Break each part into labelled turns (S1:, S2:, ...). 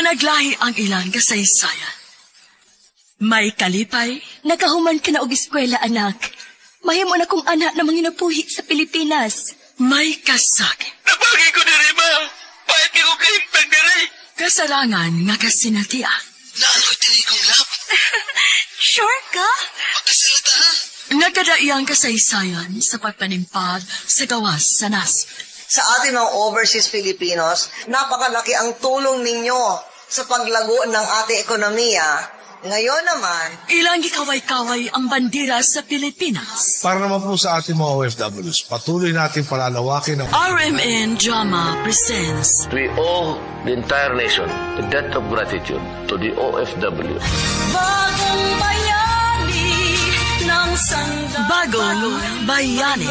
S1: Nga naglahi ang ilang kasaysayan. May kalipay,
S2: Nakahuman ka na og eskwela, anak. Mahimo na kong anak na manginabuhi sa Pilipinas.
S1: May kasakit.
S3: Nabagi ko diri, ma. Pahit ko kahimtang diri.
S1: Kasarangan nga kasinatian.
S3: Naaloy diri kong lap.
S2: Sure ka?
S3: Pagkasalita ha.
S1: Nga kadaiyang kasaysayan sa pagpanimpad sa gawas sa nasod.
S4: Sa ating mga overseas Filipinos, napakalaki ang tulong ninyo sa paglago ng ating ekonomiya. Ngayon naman,
S1: Ilang gikaway-kaway ang bandera sa Pilipinas.
S5: Para naman po sa ating mga OFWs, patuloy natin palalawakin ang
S1: RMN Drama presents
S6: We owe the entire nation a debt of gratitude to the OFW.
S2: Bagong bayani ng
S1: Bagong Bayani.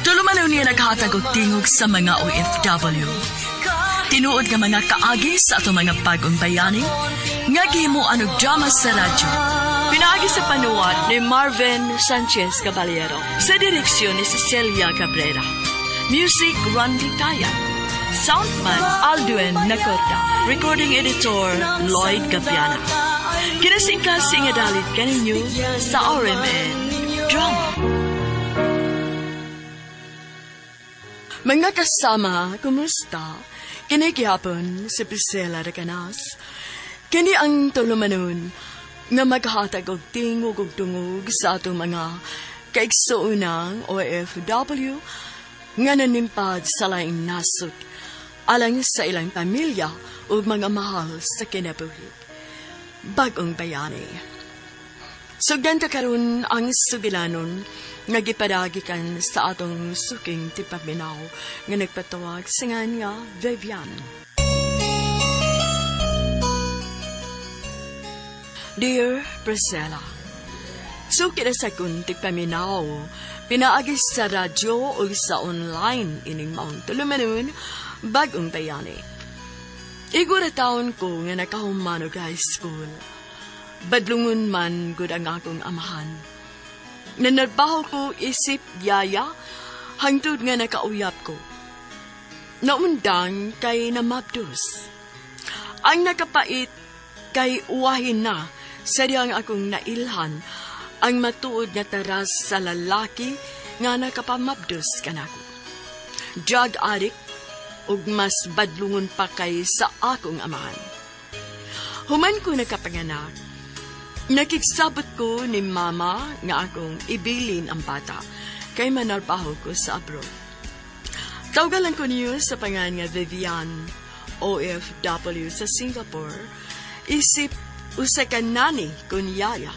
S1: Tulumanon niya naghatag og tingog sa mga OFW. Tinuod nga mga kaagi sa atong mga bagong bayani nga gihimuan og drama sa radyo. Pinaagi sa panuwat ni Marvin Sanchez Caballero sa direksyon ni Cecilia Cabrera. Music, Randy Taya. Soundman, Aldwin Nacorda. Recording editor, Lloyd Gabiana. Kinasingkasing nga dalit kaninyo sa RMN Drama. Mga kasama, kumusta? Kini gihapon si Priscilla Recanas. Kini ang tulumanon nga maghatag og tingog og dungog sa atong mga kaigsuonang OFW nga nanimpad sa laing nasod alang sa ilang pamilya ug mga mahal sa kinabuhi. Bagong Bayani. Sugdan ta karon ang sugilanon nga gipadagikan sa atong suking tipaminaw nga nagpatawag sa ngan nga Vivian. Dear Priscilla, suki na sa kong tigpaminaw, pinaagi sa radyo o sa online ining maong tulumanon, Bagong Bayani. Igura taon ko nga nakahuman og high school. Badlungon man gud ang akong amahan. Nanarbaho ko isip yaya, hangtod nga nakauyap ko. Naundang kay namabdos. Ang nakapait kay uwahin na sa diyang akong nailhan ang matuod nga taras sa lalaki nga nakapamabdos kanako. Drug addict ug mas badlungon pa kay sa akong amahan. Human ko nakapanganak, nakigsabot ko ni mama nga akong ibilin ang bata kay manarbaho ko sa abroad. Tawgalan ko niyo sa pangan nga Vivian, OFW sa Singapore, isip usa ka nani kun yaya,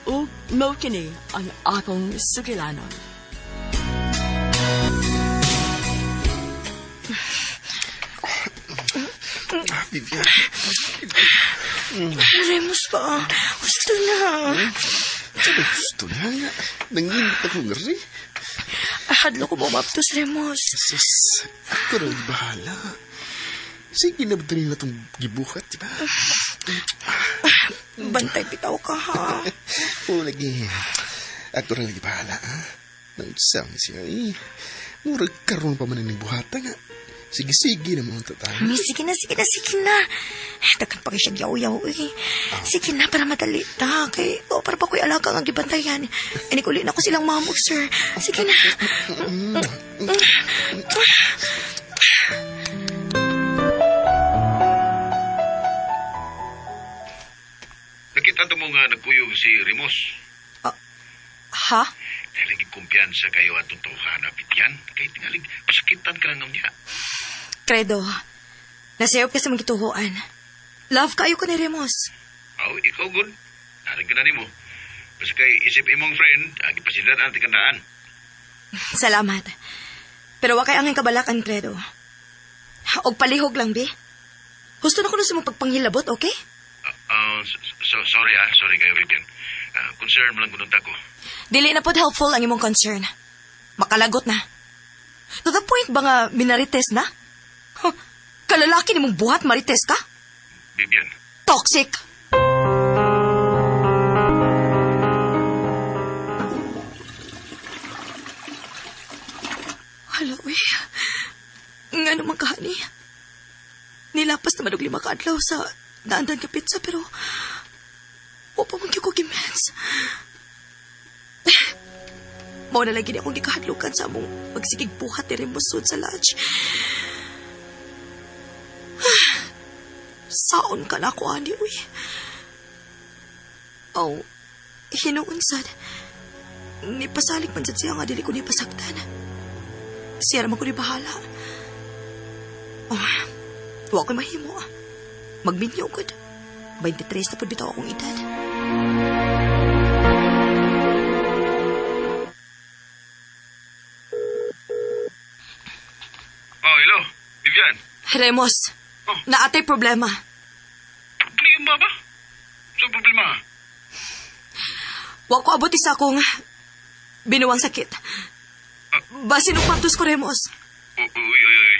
S1: ug mao kini ang akong sugilanon.
S3: Vivian.
S7: Remus ba? Gusto na.
S3: Sabi, gusto na nga. Nanginit ako nga rin.
S7: Hadlo ko bumaptos, Remus.
S3: Sus, ako rin bahala. Sige na ba na itong gibuhat, di ba?
S7: Bantay bitaw ka, ha?
S3: Oo, lagi. Ako rin lagi bahala, ha? Nang siya, eh. Murag karoon pa man ang buhata nga. Sige, sige na mga tatay.
S7: Mi, sige na, sige na, sige na. Daghan pa kayo siya yaw-yaw, eh. Sige na, para madali ta. Kay, oh, para pa ko'y alaga ang gibantayan. Inikuli na ko silang mamog, sir. Sige na.
S8: Nakita mo nga nagkuyog si Remus.
S7: Ha?
S8: Dahil kumpiyansa kayo atong tawhana, Bityan. Kay tingalig, pasakitan ka lang niya.
S7: Credo, nasayop ka sa mga gituhuan. Love kayo ko ni Remus.
S8: Aw, ikaw good. Narin ka na nimo. Basta kay isip imong friend, ang ipasidan ang tikandaan.
S7: Salamat. Pero wa kay angay kabalakan, Credo. Og palihog lang, bi. Gusto na ko na sa mong pagpanghilabot, okay?
S8: Sorry ah, sorry kayo, Vivian. Concern mo lang kunong ko.
S7: Dili na pod helpful ang imong concern. Makalagot na. To the point ba nga minarites na? Huh, kalalaki nimong buhat marites ka?
S8: Vivian,
S7: Toxic! Hala, uy. Nga naman kahani. Nilapas naman og 5 ka ka adlaw sa naandan nga pizza pero wa pa man gyud ko gimens. Mao na lang gid akong gikahadlukan sa among pagsigig buhat ni Remusod sa lodge. Saon ka na ako, ani, uy. Oh, hinuon sad. Nipasalig man sad siya nga dili ko nipasaktan. Siya naman ko ni bahala. Oh, wa ko'y mahimo. Magminyo gud. 23 na pud bitaw akong edad.
S8: Oh, hello, Vivian.
S7: Remos,
S8: Oh.
S7: naatay problema.
S8: Problema ba? Sa problema?
S7: Wa ko abot sa akong binuwang sakit. Basin og patos ko, Remos.
S8: Uy, uy, uy, uy.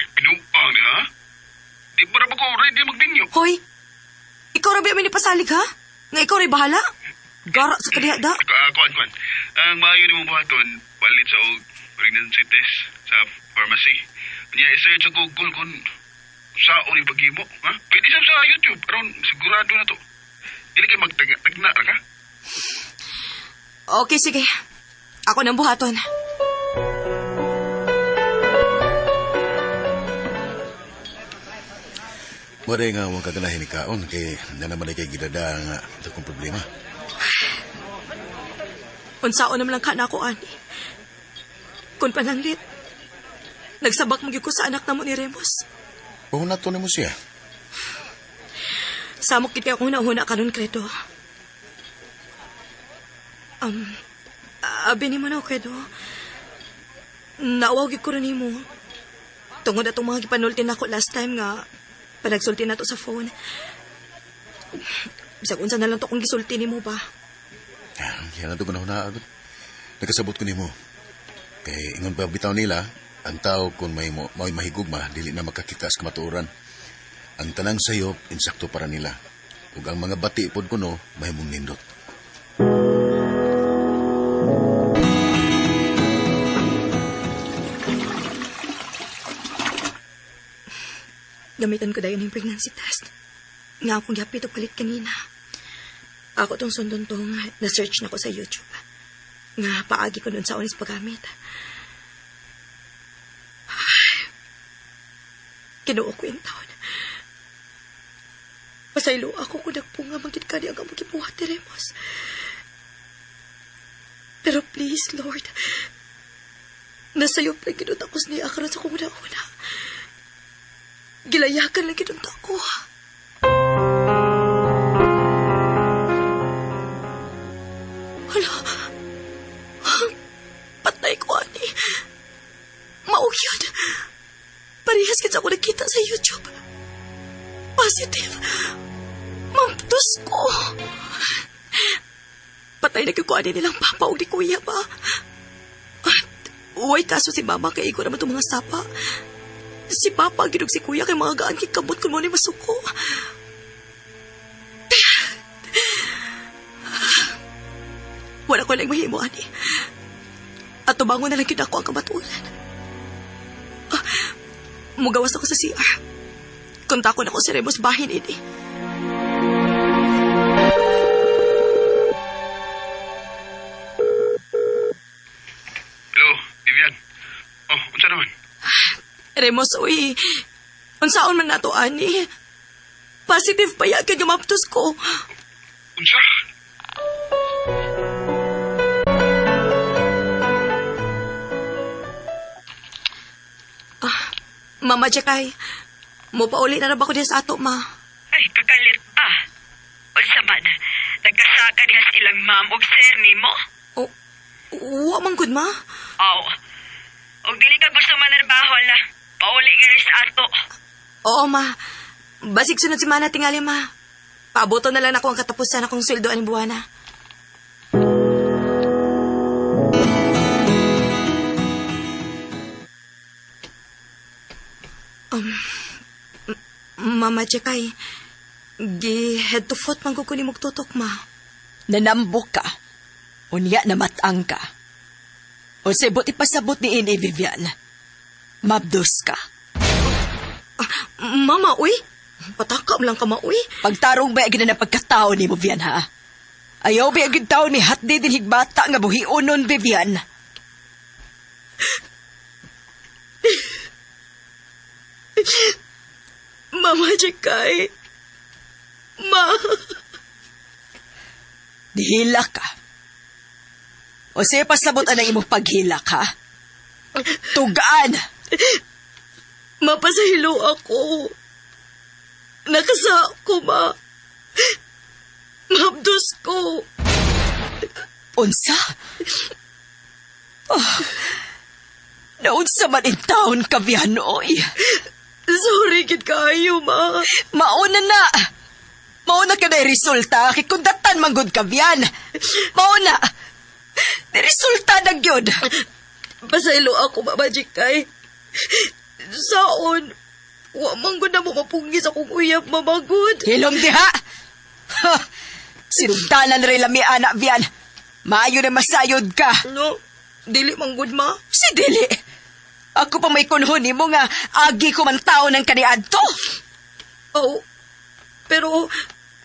S8: Ay, pinuang niya, ha? Di ba na ba ko ready magdinyo?
S7: Hoy, ikaw ra ba ang pasalig ha? Nga ikaw ray bahala? Gara sa kadiha da.
S8: Kuan, kuan. Ang maayo ni mong buhaton, palit sa og pregnancy test sa pharmacy. Unya, i-search sa Google kung saon ni paghimo, ha? Pwede sa YouTube, aron sigurado na to. Dili kay magtagna ra ka.
S7: Okay, sige. Ako nang buhaton.
S9: Wala nga huwag kaganahin ni kaon kay na naman ay kay gidada nga akong problema.
S7: Unsaon naman lang ka na ako, ani. Kung pananglit, nagsabak mo gyud ko sa anak namo ni Remus.
S9: Pahuna to nimo siya.
S7: Samok gid kay akong nahuna karon Credo. Abi nimo na, Credo. Nauwaw gyud ko ron nimo. Tungod atong mga gipanulti nako last time nga panagsulti na to sa phone. Bisag unsa na lang to kung gisulti nimo ba.
S9: Yan na to na agad. Nakasabot ko nimo. Kay ingon pa bitaw nila, ang tao kung may mo may mahigugma dili na makakita sa kamatuoran. Ang tanang sayop insakto para nila. Ug ang mga bati pod kuno mahimong nindot.
S7: Gamitan ko dayon yung pregnancy test. Nga akong gihapit og palit kanina. Ako tong sundon tong na-search na ko sa YouTube. Nga paagi ko nun sa unis paggamit. Ay, Kinuo ko yung taon. Pasaylo ako kung nagpunga man gid kani ang among gibuhat ni Remus. Pero please, Lord, nasayop lang gid ako niya karon sa kong una-una. Gilayakan lang gid ako. Hala. Patay ko, ani. Mao gyud. Parehas gid sa ako nakita sa YouTube. Positive. Mamptos ko. Patay na gyud ko ani nilang papa og ni kuya ba. Uy, kaso si mama kay igo naman itong mga sapa. Si papa gid og si kuya kay mga gaan kay kamot kun mo ni masuko. Wala ko lang mahimo, ani. At tubangon na lang gyud ako ang kamatuoran. Mugawas ako sa CR. Kontakon ako si Remus bahin ini.
S8: Hello, Vivian. Oh, unsa naman?
S7: Remus, uy. Unsaon man nato, ani? Positive pa ya kay gumaptos ko.
S8: Unsa?
S7: Mama Jakay, mo pauli na ra ba ko diha sa ato, ma?
S10: Ay, kakalit ba? Unsa man, nagkasaka diha sa ilang ma'am og sir nimo?
S7: Oh, wa man gud, ma.
S10: Aw. Og dili ka gusto manarbahol, pauli ka rin sa ato.
S7: Oo, ma. Basig sunod semana tingali, ma. Paaboto na lang ako ang katapusan akong sweldo aning buwana. Mama Jakay, gi head to foot man ko ni tutok, ma.
S1: Nanambok ka. Unya na matang ka. O sebot ipasabot ni ini, Vivian. Mabdos ka.
S7: Mama, uy! Pataka lang ka maoy.
S1: Pagtarong ba gina na pagkatao ni mo, Vian, ha? Ayaw ba agad tao ni hatdi din higbata nga buhionon, Vivian?
S7: Mama Jekay. Ma.
S1: Dihila ka. O siya pasabot ang imong paghilak, ha? Tugaan!
S7: Mapasahilo ako. Nakasa ko, ma. Maabdos ko.
S1: Unsa? Oh, naunsa man in taon ka, Vian, oy.
S7: Sorry, gid kaayo, ma.
S1: Mauna na. Mauna ka na resulta. Kay kundatan manggod ka, Vian. Mauna. Di resulta na gyud.
S7: Pasaylo ako, Mama Jikay. Saon, wa man gud na mo mapungis akong uyab, Mama gud.
S1: Hilom diha. Ha, sinugdanan rin lami, anak, Vian. Maayo na masayod ka.
S7: No, dili man gud, ma.
S1: Si Dili. Ako pa may kunhon nimo nga agi ko man tao ng kaniadto.
S7: Oh, pero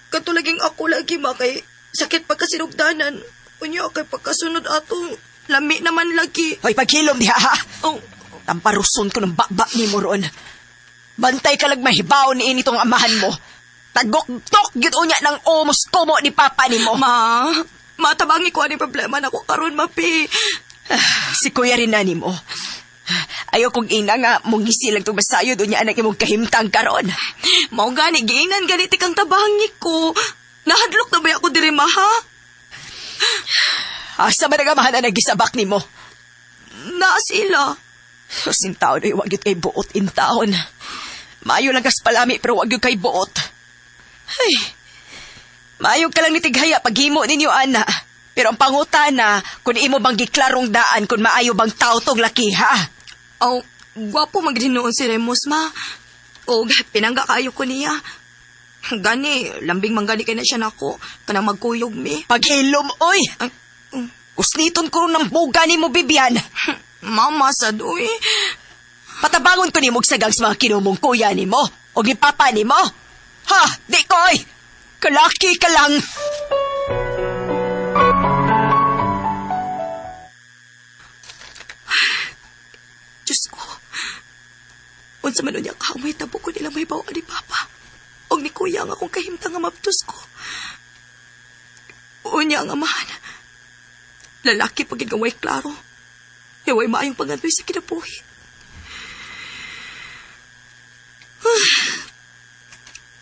S7: katulaging ako lagi, ma, kay sakit pagkasinugdanan. Unya, kay pagkasunod ato, lami naman lagi.
S1: Hoy, paghilom diha ha.
S7: Oh,
S1: Tamparuson ko ng bakba ni mo roon. Bantay ka lang mahibaw ni initong amahan mo. Tagok-tok gyud unya ng omos kumo ni papa nimo.
S7: ma, matabangi ko ani problema na ko karon mapi.
S1: Si kuya rin na nimo. Ayaw kong ina nga mungisi lang itong masayod unya anak imong kahimtang karon.
S7: Mao gani giingnan gani ti kang tabangi ko. Nahadlok na ba ako diri ma ha?
S1: Asa man ang amahan na nagisabak nimo?
S7: Naa sila.
S1: Sin taon ay wag yun kay buot in taon. Maayo lang kas palami pero wag yun kay buot. Ay, maayo ka lang nitighaya paghimo ninyo, ana. Pero ang pangutana, kung imo bang giklarong daan kung maayo bang tao tong laki, ha?
S7: Aw, gwapo man gid noon si Remus ma. Og pinangga kaayo ko niya. Gani, lambing man gani kay na siya nako kanang magkuyog mi.
S1: Paghilom, oy!
S7: Ay,
S1: Kusniton ko ron ng buga ni mo, Bibian.
S7: mama sad uy.
S1: Patabangon ko nimo og sagang sa mga kinumong kuya nimo o ni papa nimo. Ha, di ko, oy! Kalaki ka lang!
S7: Diyos ko. Unsa man unya kamoy tabo ko nila may bawa ni papa. Og ni kuya nga akong kahimtang nga mabtos ko. Unya ang amahan. Lalaki pag nga way klaro. Way maayong pangandoy sa kinabuhi.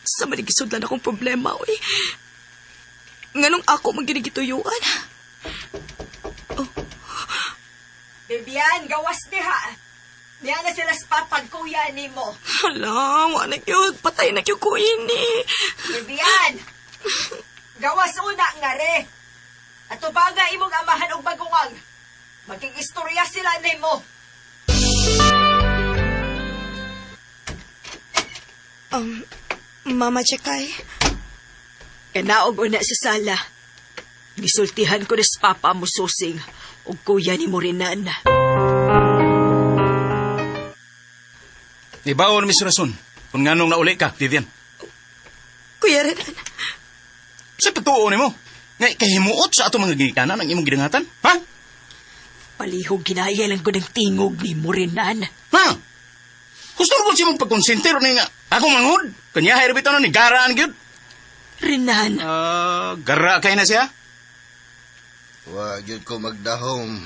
S7: Sa manigisudlan akong problema, oy. Nganong ako maginigituyuan?
S1: Bibian, gawas diha. Niya na sila sa papag kuya nimo.
S7: Hala, wala gyud. Patay na gyud ko ini.
S1: Bibian! Gawas una nga re. Ato ba nga imong amahan og baguang? Maging istorya sila nimo.
S7: Mama Chekay.
S1: Kanaog una sa sala. Gisultihan ko na sa papa mo susing og kuya ni Morinan.
S11: Ibaon, Miss Rason. Kung nganong nauli ka, Vivian.
S7: Kuya Renan.
S11: Sa pagtuo nimo, nga kahimuot sa atong mga ginikanan ang imong gidangatan, ha?
S1: Palihog ginaya lang ko ng tingog ni Morinan.
S11: Ha? Gusto ko si mong pagkonsentero ni nga ako manghud. Kanya hayro bitaw ni garaan gyud.
S1: Renan,
S11: Ah, gara kay na siya.
S3: Wa gyud ko magdahom.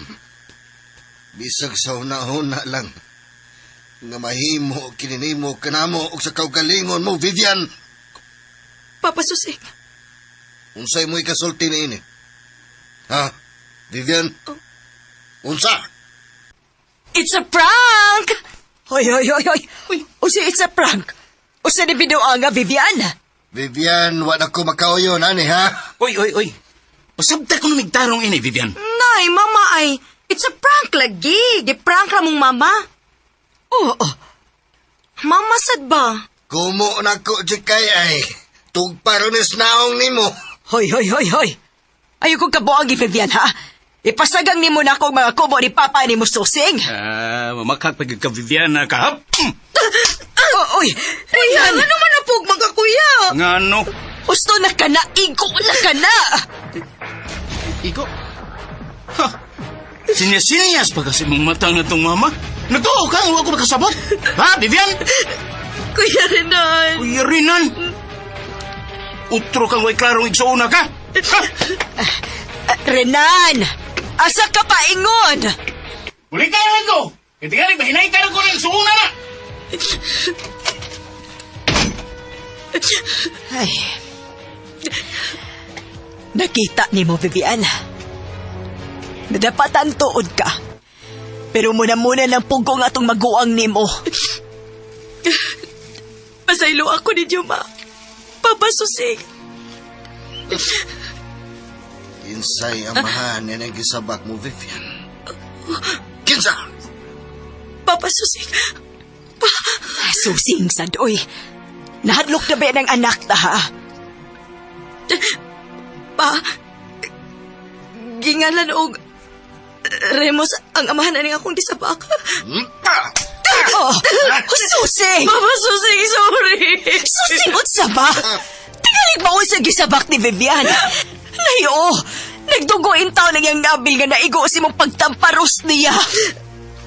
S3: Bisag sa una-una lang. Nga mahimo kininimo kanamo og sa kaugalingon mo, Vivian.
S7: Papa Susing.
S3: Unsay mo'y kasulti niini? Ha? Vivian? Unsa?
S7: It's a prank!
S1: Hoy, hoy, hoy, hoy. Usa it's a prank. Usa ni binuang nga, Vivian.
S3: Vivian, wa na ko makauyon ani ha?
S11: Oy, oy, oy. Pasabta ko numigtarong ini, Vivian.
S7: Nay, mama ay, it's a prank lagi. Di-prank ra mong mama.
S1: Oo.
S7: Mama sad ba?
S3: Kumo na ko jikay ay. Tugparonis naong nimo.
S1: Hoy, hoy, hoy, hoy. Ayaw kong kabuang, Vivian, ha? Ipasagang nimo na akong mga kubo ni Papa ni Mususing.
S11: Ah, mamakak pag ka Vivian na kahap.
S1: Oh, oy, Rian!
S7: Ano man na po Nalipog man ka, kuya.
S11: Ngano?
S2: Husto na ka na, igo na ka na.
S11: Igo? Ha? Sinya-sinyas pa kasi mong mata nga tong mama. Nagtuo ka, huwag ko makasabot. Ha, Vivian?
S1: Kuya Renan!
S11: Kuya Renan! Utro kang way klarong igsuuna ka! Ha?
S2: Renan! Asa ka paingon?
S11: Uli ka naman ko! Iti nga mahinay ka na ko ng igsuuna na!
S2: Ay. Nakita ni mo, Vivian. Nadapatan tuod ka. Pero muna-muna ng pugong atong maguang nimo.
S7: Pasaylo ako ninyo, ma. Papa Susing.
S3: Kinsay amahan na gisabak mo, Vivian. Kinsa?
S7: Papa Susing.
S2: Susing, sadoy. Nahadlok na ba ng anak ta, ha?
S7: Pa, gingalan og Remos ang amahan na ning akong disabak.
S2: Oh, Susing!
S1: Papa Susing, sorry!
S2: Susing, unsa ba? Tingalig ba sa gisabak ni Vivian? Layo! Nagdugo in taon ang iyang nabil nga naigo si mong pagtamparos niya.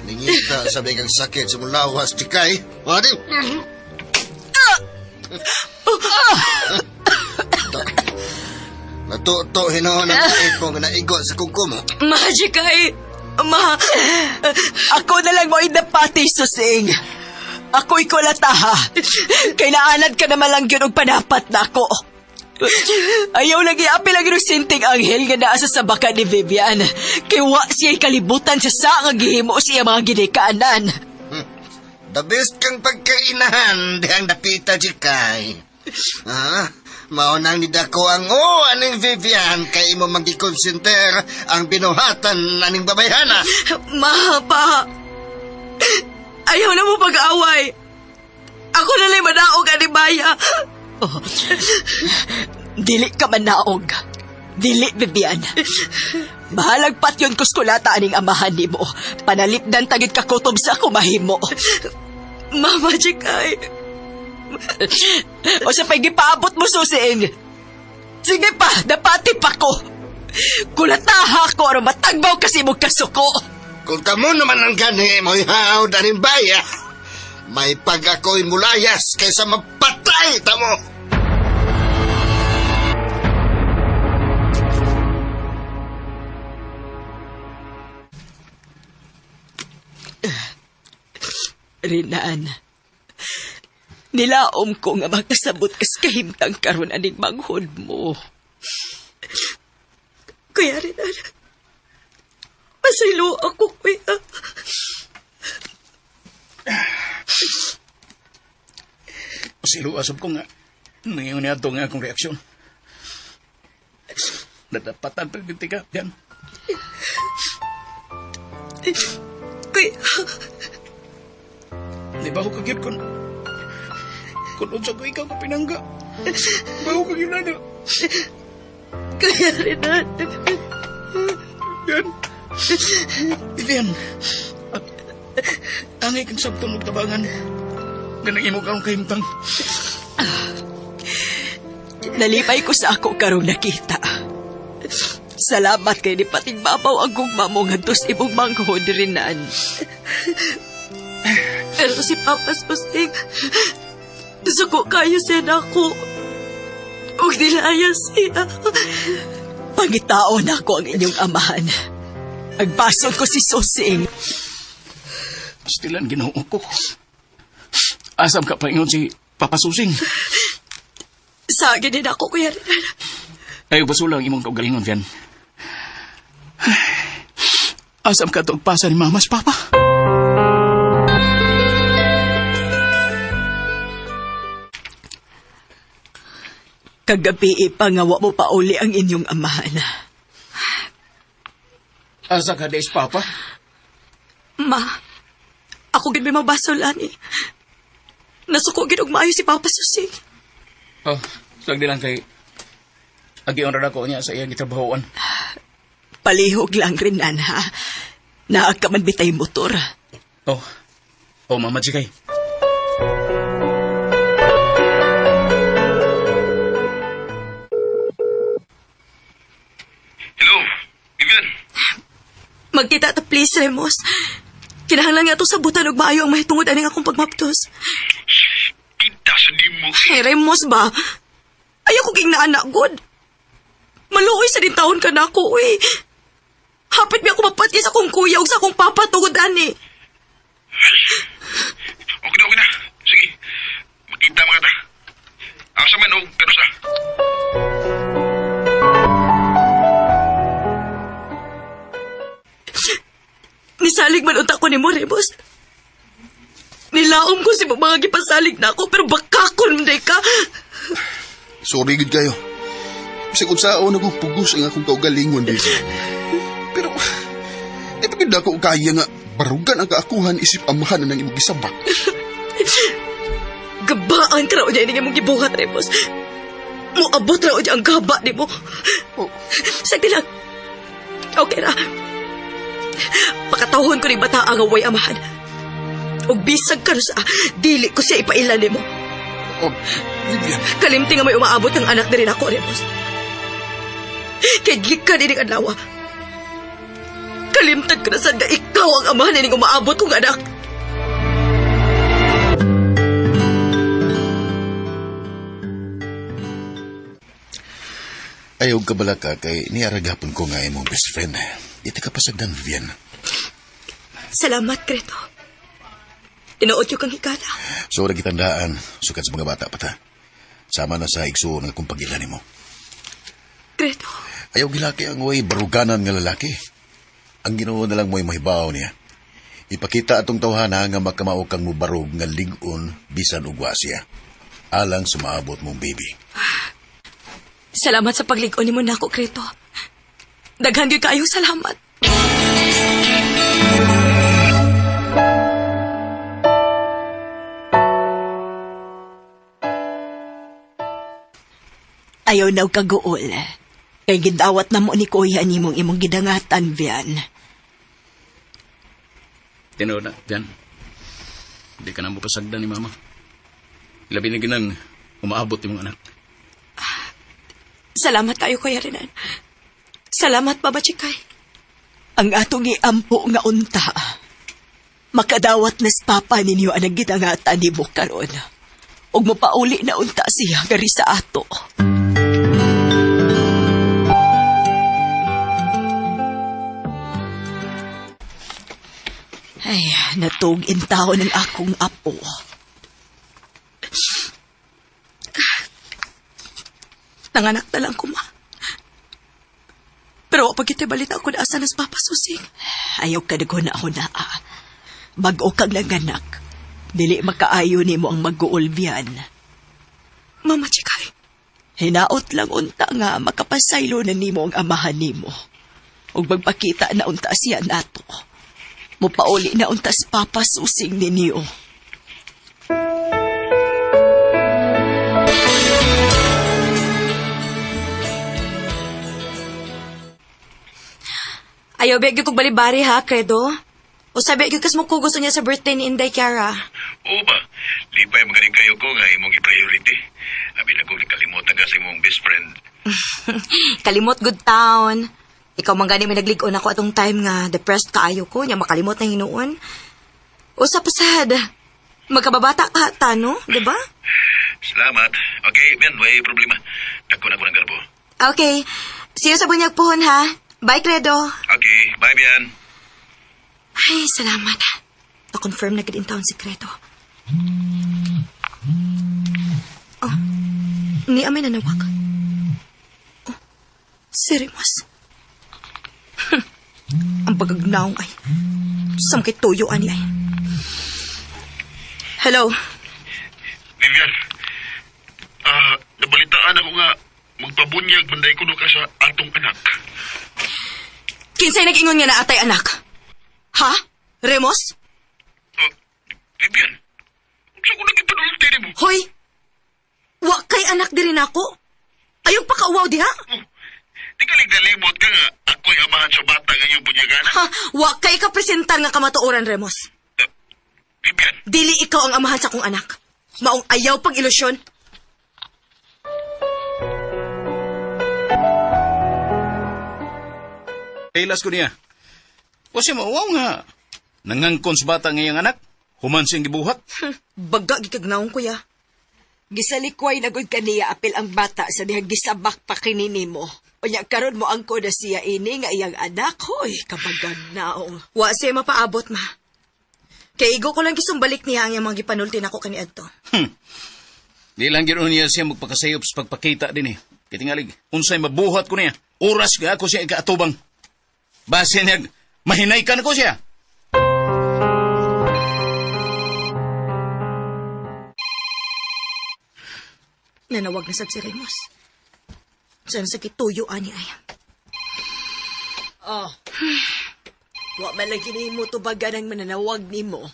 S3: Ningita sa kang sakit sa mong lawas, Chikay. Wadi! Natuto hinoon ang iko nga naigo sa kungko mo.
S1: Magic ay... Ma...
S2: Ako na lang mo indapati, Susing. Ako'y kulata, ha. Kay naanad ka naman lang yun og panapat na ako. Ayaw lagi, apil lang yun sinting anghel nga naa sa sabakan ni Vivian. Kay wa siya'y kalibutan sa sa nga gihimo siya mga ginikanan.
S3: The best kang pagkainahan, dihang dapita, Chikay. Ha? Maunang nidako ang o aning Vivian kay imo magikonsinter ang binuhatan aning babayhana.
S1: Ma, pa... Ayaw na mo pag-away. Ako na lang manaog ani Baya.
S2: Oh. Dili ka manaog. Dili, Vivian. Bahalag patyon kuskulata aning amahan nimo. Panalipdan tagid kakutob sa ako mahimo.
S1: Mama, Chikay.
S2: O sa pagipaabot mo, Susing. Sige pa, dapati pa ko. Kulataha ko aron matagbaw kasi mo kasuko.
S3: Kung kamo naman ang gani mo'y haod aning baya, may pag ako'y mulayas kaysa mapatay tamo.
S2: Rinan, nilaom ko nga makasabot kas kahimtang karon aning manghod mo.
S7: Kuya Renan, pasaylo ako, kuya.
S11: Pasaylo, asab ko nga. Nangayon niya ito nga akong reaksyon. Nadapatan pa yung ka, yan.
S7: Kuya.
S11: Di ba ako kagyod kung unsa ko ikaw ka pinangga. Ba ako kagyod na.
S1: Kuya Renan.
S11: Vivian. Vivian. Angay kang sabton og tabangan. Ganang imo kaong kahimtang.
S2: Nalipay ko sa ako karong nakita. Salamat kay ni patigbabaw ang gugma mo ngadto sa imong manghod, Renan.
S1: Pero si Papa Susing, suko kayo siya na ako. Huwag nilaya siya.
S2: Pangitaon ako ang inyong amahan. Agbason ko si Susing.
S11: Stilan Ginoo ko. Asam ka pa ingon si Papa Susing.
S7: Sa akin din ako, Kuya Renan.
S11: Ayaw basula ang imong kaugalingon, Fian. Asam ka to pasa ni Mamas, Papa.
S2: Kagabi ipangawa mo pa uli ang inyong amahan.
S11: Asa ka des, Papa?
S7: Ma, ako gid may mabasol ani. Nasuko gid og maayo si Papa Susing.
S11: Oh, sagdi lang kay agion ra ko niya sa iyang gitrabahoan.
S2: Palihog lang Renan, ha? Naa ka man bitay motor.
S11: Oh. Oh, Mama Jikay.
S7: Magkita ta please, Remus. Kinahanglan nga to sabutan og maayo ang mahitungod aning akong pagmaptos.
S8: Kita sa nimo.
S7: Ay, Remus ba? Ayaw ko king naanak, god. Maluoy sa din taon ka na ako, eh. Hapit mi ako mapatye sa akong kuya ug sa akong papa tungod ani.
S8: Okay na, okay na. Sige, makita mga ta. Asa man o kanusa?
S7: Nisalig man unta ko ni mo, Remus. Nilaom ko si mga gipasalig na ako, pero bakakon man ka.
S8: Sorry gud kayo. Bisag unsaon ako pugos ang akong kaugalingon dito. Pero di pa gud ako kaya nga barugan ang kaakuhan isip amahan na nang imong gisabak.
S7: Gabaan ka raw niya ining imong gibuhat, Remus. Muabot raw niya ang gaba nimo.
S8: Oh.
S7: Sagdi lang. Okay ra. Pakatawhon ko ni bata ang away amahan. Og bisag ka sa dili ko siya ipailan nimo.
S8: Oh, Vivian.
S7: Kalimti nga may umaabot ang anak na rin ako, Remus. Kay gikan ining adlaw. Kalimtad ko na sad nga ikaw ang amahan ining umaabot kong anak.
S9: Ayaw ka bala ka kay niaragapon ko nga imong best friend. Di ta ka pasagdan, Vivian.
S7: Salamat, Kreto. Tinuod yung kang higala.
S9: So, gitandaan, sukat sa mga bata pa ta. Sama na sa igsuon nga kung pag-ila nimo.
S7: Kreto.
S9: Ayaw gilaki ang way baruganan nga lalaki. Ang Ginoo na lang mo'y mahibaw niya. Ipakita atong tawhana nga makamao kang mubarog nga lig-on bisan ugwa siya. Alang sa maabot mong baby.
S7: Salamat sa paglig-on nimo nako, Kreto. Daghan gyud kaayo salamat.
S2: Ayaw na og kaguol. Kay gidawat na mo ni Kuya nimong imong gidangatan, Vian.
S11: Tinuod na, Jan. Hindi ka na mo pasagdan ni Mama. Labi na ginang umaabot imong anak.
S7: Salamat kayo, Kuya Renan. Salamat, Baba Chikay.
S2: Ang atong iampo nga unta. Makadawat na sa papa ninyo ang gidangatan nimo karon. Ug mopauli na unta siya gari sa ato. Ay, natug-in tao ng akong apo.
S7: Nanganak na lang ko, ma. Pero pag kita balita ko na asa nas Papa Susing.
S2: Ayaw ka na ako na. Bag-o kang nanganak. Dili makaayo nimo ang mag-uol, Bian.
S7: Mama Chikay.
S2: Hinaot lang unta nga makapasaylo na nimo ang amahan nimo. Ug magpakita na unta siya nato. Mupauli na unta sa Papa Susing ninyo.
S7: Ayaw, bigyo kong balibari ha, Credo. O sabi, gyud kas mo ko gusto niya sa birthday ni Inday Kiara.
S8: Oo ba? Lipay magaling kayo ko nga imong i-priority. Abi na ko nakalimutan ka sa imong best friend.
S7: Kalimot good town. Ikaw man gani may naglig-on ako atong time nga depressed kaayo ko, nya makalimot na hinuon. Usa pasad. Magkababata ka ta, no? Di ba?
S8: Salamat. Okay, Ben, way problema. Dako na ko ng garbo.
S7: Okay. See you sa bunyag pohon, ha? Bye, Credo.
S8: Okay, bye, Bian.
S7: Ay, salamat. Na-confirm na gid in town si Credo. Oh, ni amin na nawag. Oh, si Remus. Ang pagagnaong ay. Samkit tuyo ani ay. Hello.
S8: Vivian, nabalitaan ako nga magpabunyag manday kuno ka sa atong anak.
S7: Kinsay nag-ingon nga na atay anak? Ha? Remus?
S8: Vivian, unsa ko nagipanulti nimo?
S7: Hoy! Wa kay anak diri nako. Ayaw pa kauwaw diha.
S8: Oh, di ka nagdalimot ka nga ako'y amahan sa bata ngayong bunyagan.
S7: Ha? Wa kay kapresentar nga kamatuoran, Remus.
S8: Vivian.
S7: Dili ikaw ang amahan sa akong anak. Maong ayaw pag ilusyon.
S11: Kailas ko niya. O siya mo, wow nga. Nangangkon sa bata ngayang anak. Human siyang gibuhat.
S7: Baga gikagnaong kuya.
S2: Gisalikway na gud kaniya apil ang bata sa dihang gisabak pa kini nimo. Unya karon mo angko na siya ini nga iyang anak. Hoy, kabaganaong.
S7: Wa siya mapaabot, ma. Kay igo ko lang gisumbalik niya ang iyang mga gipanulti nako kaniadto.
S11: Di lang ganoon niya siya magpakasayop sa pagpakita din eh. Kitingalig, unsay mabuhat ko niya. Oras ka ako siya ikaatubang. Base niya, mahinay ka na ko siya.
S7: Nanawag na sad si Remus. Saan sa kituyo ani ay.
S2: Oh. Wa man lang kini mo tubagan ang mananawag nimo.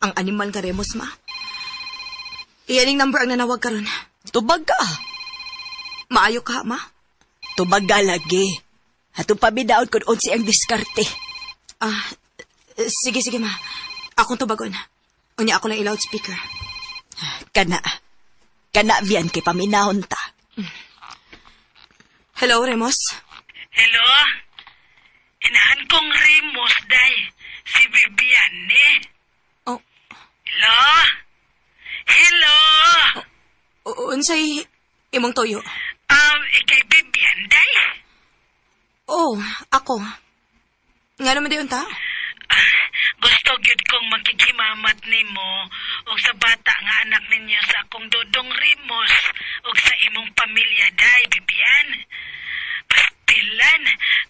S7: Ang animal nga Remus, ma. Iyaning number ang nanawag karon.
S2: Tubag ka.
S7: Maayo ka, ma.
S2: Tubaga lagi. Atong pabidaon kun unsi ang diskarte.
S7: Ah, sige, sige, ma. Akong tubagon. Unya ako lang i-loudspeaker.
S2: Kana. Kana Vian kay paminahon ta.
S7: Hello, Remus.
S10: Hello? Inahan kong Remus, day. Si Vivian, eh.
S7: Oh.
S10: Hello? Hello?
S7: Unsay imong toyo?
S10: Ikay Vivian, day?
S7: Oh, ako. Nga naman di unta?
S10: Gusto gyud kong makikimamat nimo og sa bata nga anak ninyo sa akong dodong Remus og sa imong pamilya, day, Vivian. Pastilan,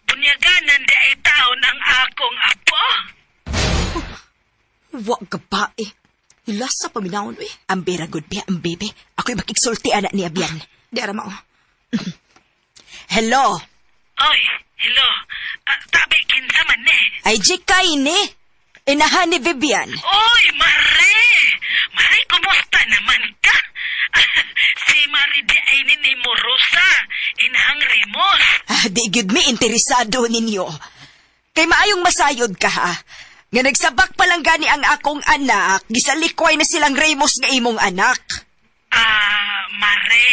S10: bunyaganan di ay taon ang akong apo.
S7: Wa ka ba eh. Hilas sa paminawon eh.
S2: Ang bera good biya, ang bebe. Ako'y makigsulti anak niya Bian.
S7: Di ara mao.
S2: Hello.
S10: Oy, hello. Tabi kinsa man eh.
S2: Ay, Jikay ni. Inahan ni Vivian.
S10: Oy, Mare! Mare, kumusta naman ka? Si Mare di ay ni Rosa, inahang Remus.
S2: Ah, di gyud mi interesado ninyo. Kay maayong masayod ka ha. Nga nagsabak pa lang gani ang akong anak, gisalikway na silang Ramos nga imong anak.
S10: Ah, Mare,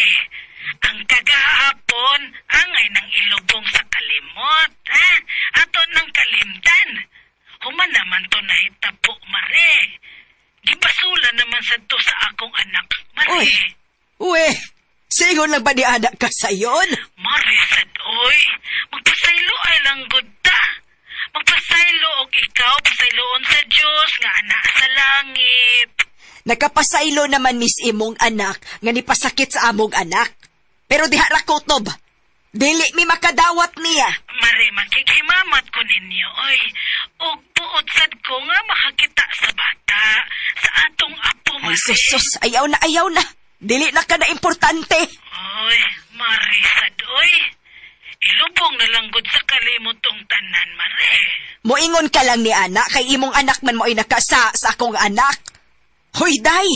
S10: ang kagahapon, angay ng ilubong sa kalimot, ha? Ato ng kalimtan. Human naman to nahitabo, Mare. Gibasula naman sa to sa akong anak, Mare.
S2: Uy, uwe, singon lang ba ni anak ka sayon?
S10: Mare, sad, oy. Magpasaylo ay lang gud ta. Magpasaylo og ikaw, pasayloon sa Diyos, nga anak sa langit.
S2: Nakapasaylo naman miss imong anak, nga nipasakit sa among anak. Pero diha ra kutob. Dili mi makadawat niya.
S10: Mare, makikimamat ko ninyo, oy. Og buot sad ko nga makakita sa bata, sa atong apo,
S2: Ay,
S10: Mare.
S2: sus, ayaw na, ayaw na. Dili na ka na importante.
S10: Oy, Mare, sad, oy. Ilubong na lang gud sa kalimot tong tanan, Mare.
S2: Moingon ka lang ni anak, kay imong anak man mo ay nakasa sa akong anak. Hoy, day!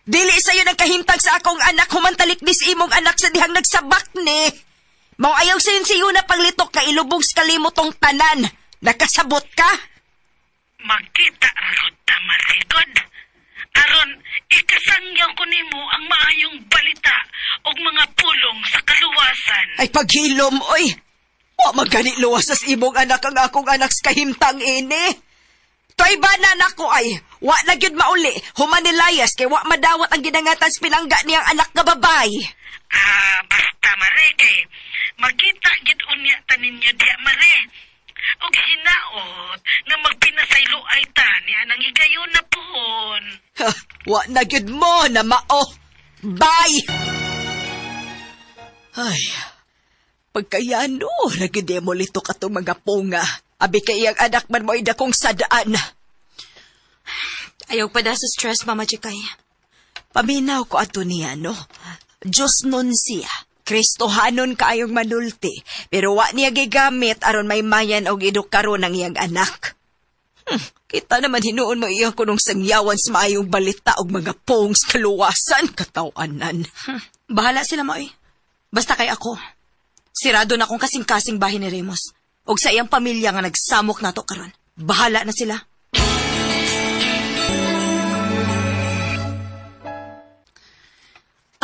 S2: Dili sa'yo nagkahintag sa akong anak, humantalik dis imong anak sa dihang nagsabak ni. Mao ayaw sayon siyo na paglitok ka ilubong sa kalimot tong tanan. Nakasabot ka?
S10: Magkita rod ta, Mare, god. Aron, ikasangyaw ko nimo ang maayong balita og mga pulong sa kaluwasan.
S2: Ay paghilom, oy! Wa magani luwas sa imong anak ang akong anak sa kahimtang ini. Toy ba na nako ay, wa na gyud mauli, humanilayas kay wa madawat ang ginangatan sa pinangga niyang anak nga babay.
S10: Ah, basta Mare kay magkita gyud unya ta ninyo diha, Mare. Og hinaot nga magpinasaylo ay ta ni anang higayon na puhon.
S2: Ha, wa na gyud mo na mao. Bye. Ay, pagkayano, nagide mo litok atong mga punga. Abi kay iyang anak man mo ay dakong sadaan.
S7: Ayaw pa da sa stress, Mama Jikay.
S2: Paminaw ko ato niya, no? Diyos nun siya. Kristohanon kaayong manulti. Pero wa niya gigamit aron may mayan og edukaron ang iyang anak. Kita naman hinuon mo iyang kunong sangyawan sa maayong balita og mga pong sa kaluwasan katawanan.
S7: Bahala sila, Maoy. Basta kay ako. Sirado na akong kasing-kasing bahin ni Remus. Og sa iyang pamilya nga nagsamok nato karon. Bahala na sila.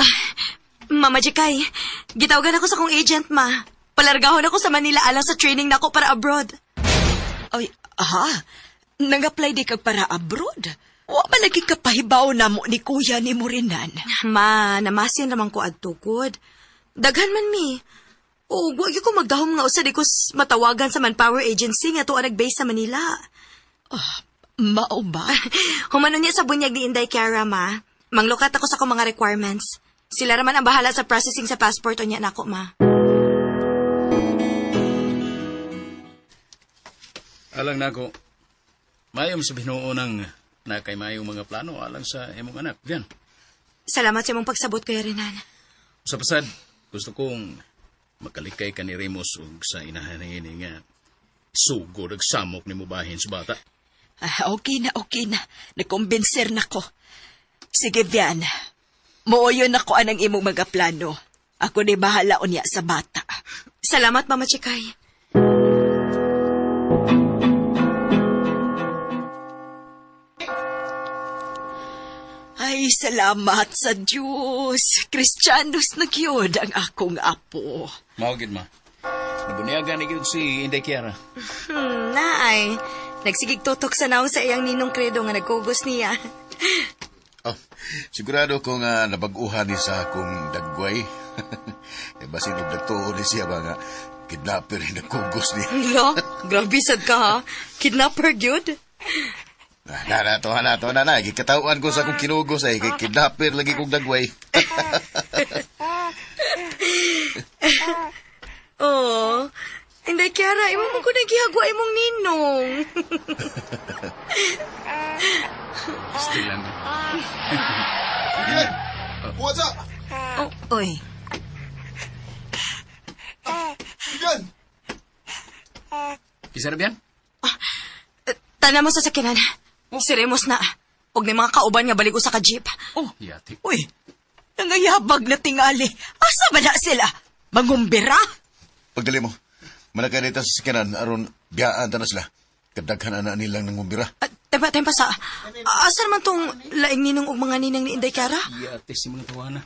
S7: Ah, Mama Jikay, gitawagan ako sa kong agent, ma. Palargahon ako sa Manila alang sa training nako para abroad.
S2: Ay, aha. Nang-apply di kag para abroad. Wa man lagi kapahibaw na mo ni kuya ni Morinan.
S7: Ma, namasin raman ko adto gud. Daghan man mi. O, wa gyud ko magdahom nga usa di ko matawagan sa Manpower Agency nga tuwa nag-base sa Manila.
S2: Mao ba?
S7: Humano niya sa bunyag ni Inday Kiara, ma. Manglukat ako sa akong mga requirements. Sila raman ang bahala sa processing sa passport unya nako, ma.
S11: Alang nako, mayom sa binuo ng nakay mayong mga plano alang sa imong anak. Yan.
S7: Salamat sa imong pagsabot, Kuya Renan.
S11: Sa pasad, gusto kong makalikay ka ni Remus ug sa inahan ini nga sugod ug samok ni mubahin sa bata.
S2: Ah, okay na, okay na. Nakumbinser na ko. Sige, Bian. Mooyon ako anang imong mga plano. Ako ni bahala unya sa bata.
S7: Salamat, Mama Chikay.
S2: Ay, salamat sa Diyos. Kristiyanos na gyud ang akong apo.
S11: Mao gid ma. Nabunyagan ni gyud si Inday Kiara.
S7: Naay. Nagsigig tutok sa naong sa iyang ninong credo nga nagkugos niya.
S9: Oh, sigurado ko nga nabag-uhan ni sa akong dagway. Eh, basin og nagtuo ni siya ba nga kidnapper ni nagkugos niya.
S7: Lo, grabe sad ka ha. Kidnapper gyud.
S9: Na, na, to, na, to, na, na. Gikatawan ko sa akong kinugos ay kay kidnapper lagi kong dagway.
S7: Oh. Inday Kiara, imo mo ko nagihagwa imong ninong.
S11: Still lang.
S5: What's up?
S7: Oh, oy.
S5: Vivian!
S11: Isa na biyan?
S7: Tana mo sa sakinan. Si Remus na. Og may mga kauban nga balik usa ka jeep.
S2: Oh,
S11: Yati.
S2: uy. Nangayabag na tingali. Asa ba na sila? Mangumbira?
S9: Pagdali mo, malakay dito sa sikanan aron biyaan ta na sila. Kadaghan na nilang nangumbira.
S7: Tempa, tempa sa. Asa naman tong laing ninong og mga ninang ni Inday Kiara?
S11: Yati si mga tawana.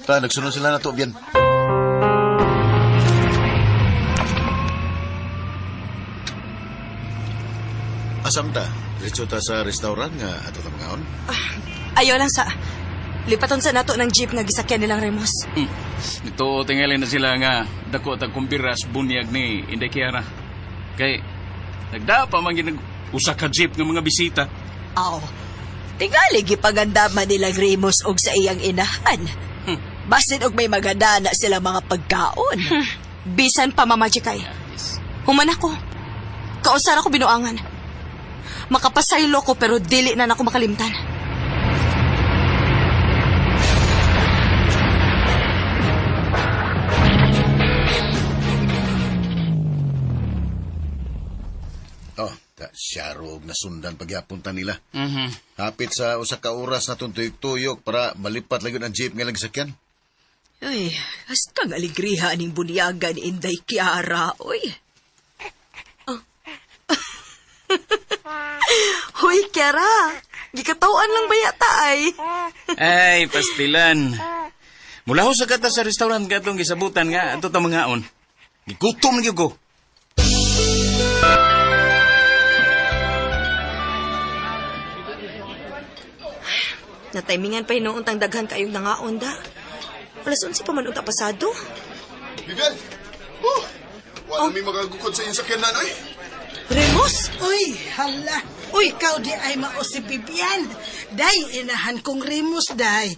S9: Ta, nagsunod sila na to, Bian. Asam ta? Diretso ta sa restaurant nga ato ta mangaon?
S7: Ayaw lang sa. Lipaton sa nato ng jeep nga gisakyan nilang Remus.
S11: Nito tingali na sila nga dako tag kumbiras bunyag ni Inday Kiara. Kay nagda pa man gid usa ka jeep nga mga bisita.
S2: Aw. Tingali gipagandaman nilang Remus og sa iyang inahan. Basin og may maganda na sila mga pagkaon.
S7: Bisan pa, Mama Jikay.
S11: Yes.
S7: Human ako. Kausar ako binuangan. Makapasaylo ko pero dili na nako makalimtan.
S9: Oh, ta, siyaro og nasundan pagyapon ta nila.
S11: Mhm.
S9: Hapit sa usa ka oras na tuyok-tuyok para malipat lagi ang jeep nga lang sakyan.
S2: Ay, hastang aligriha ning bunyagan ni Inday Kiara, oy.
S7: Hoy, Kiara. Gikatawan lang ba yata ay?
S11: Ay, pastilan. Mula ho sa kata sa restaurant katong gisabutan nga ato ta mangaon. Gigutom na gyud ko.
S7: Nataimingan pa hinuon tang daghan kayong nangaon da. Alas 11 pa man unta pasado.
S5: Vivian! Oh! Wala may magagukod sa iyong sakyanan, oy!
S7: Remus!
S10: Uy, hala. Uy, ikaw di ay mao si Bibian. Day, inahan kong Remus, day.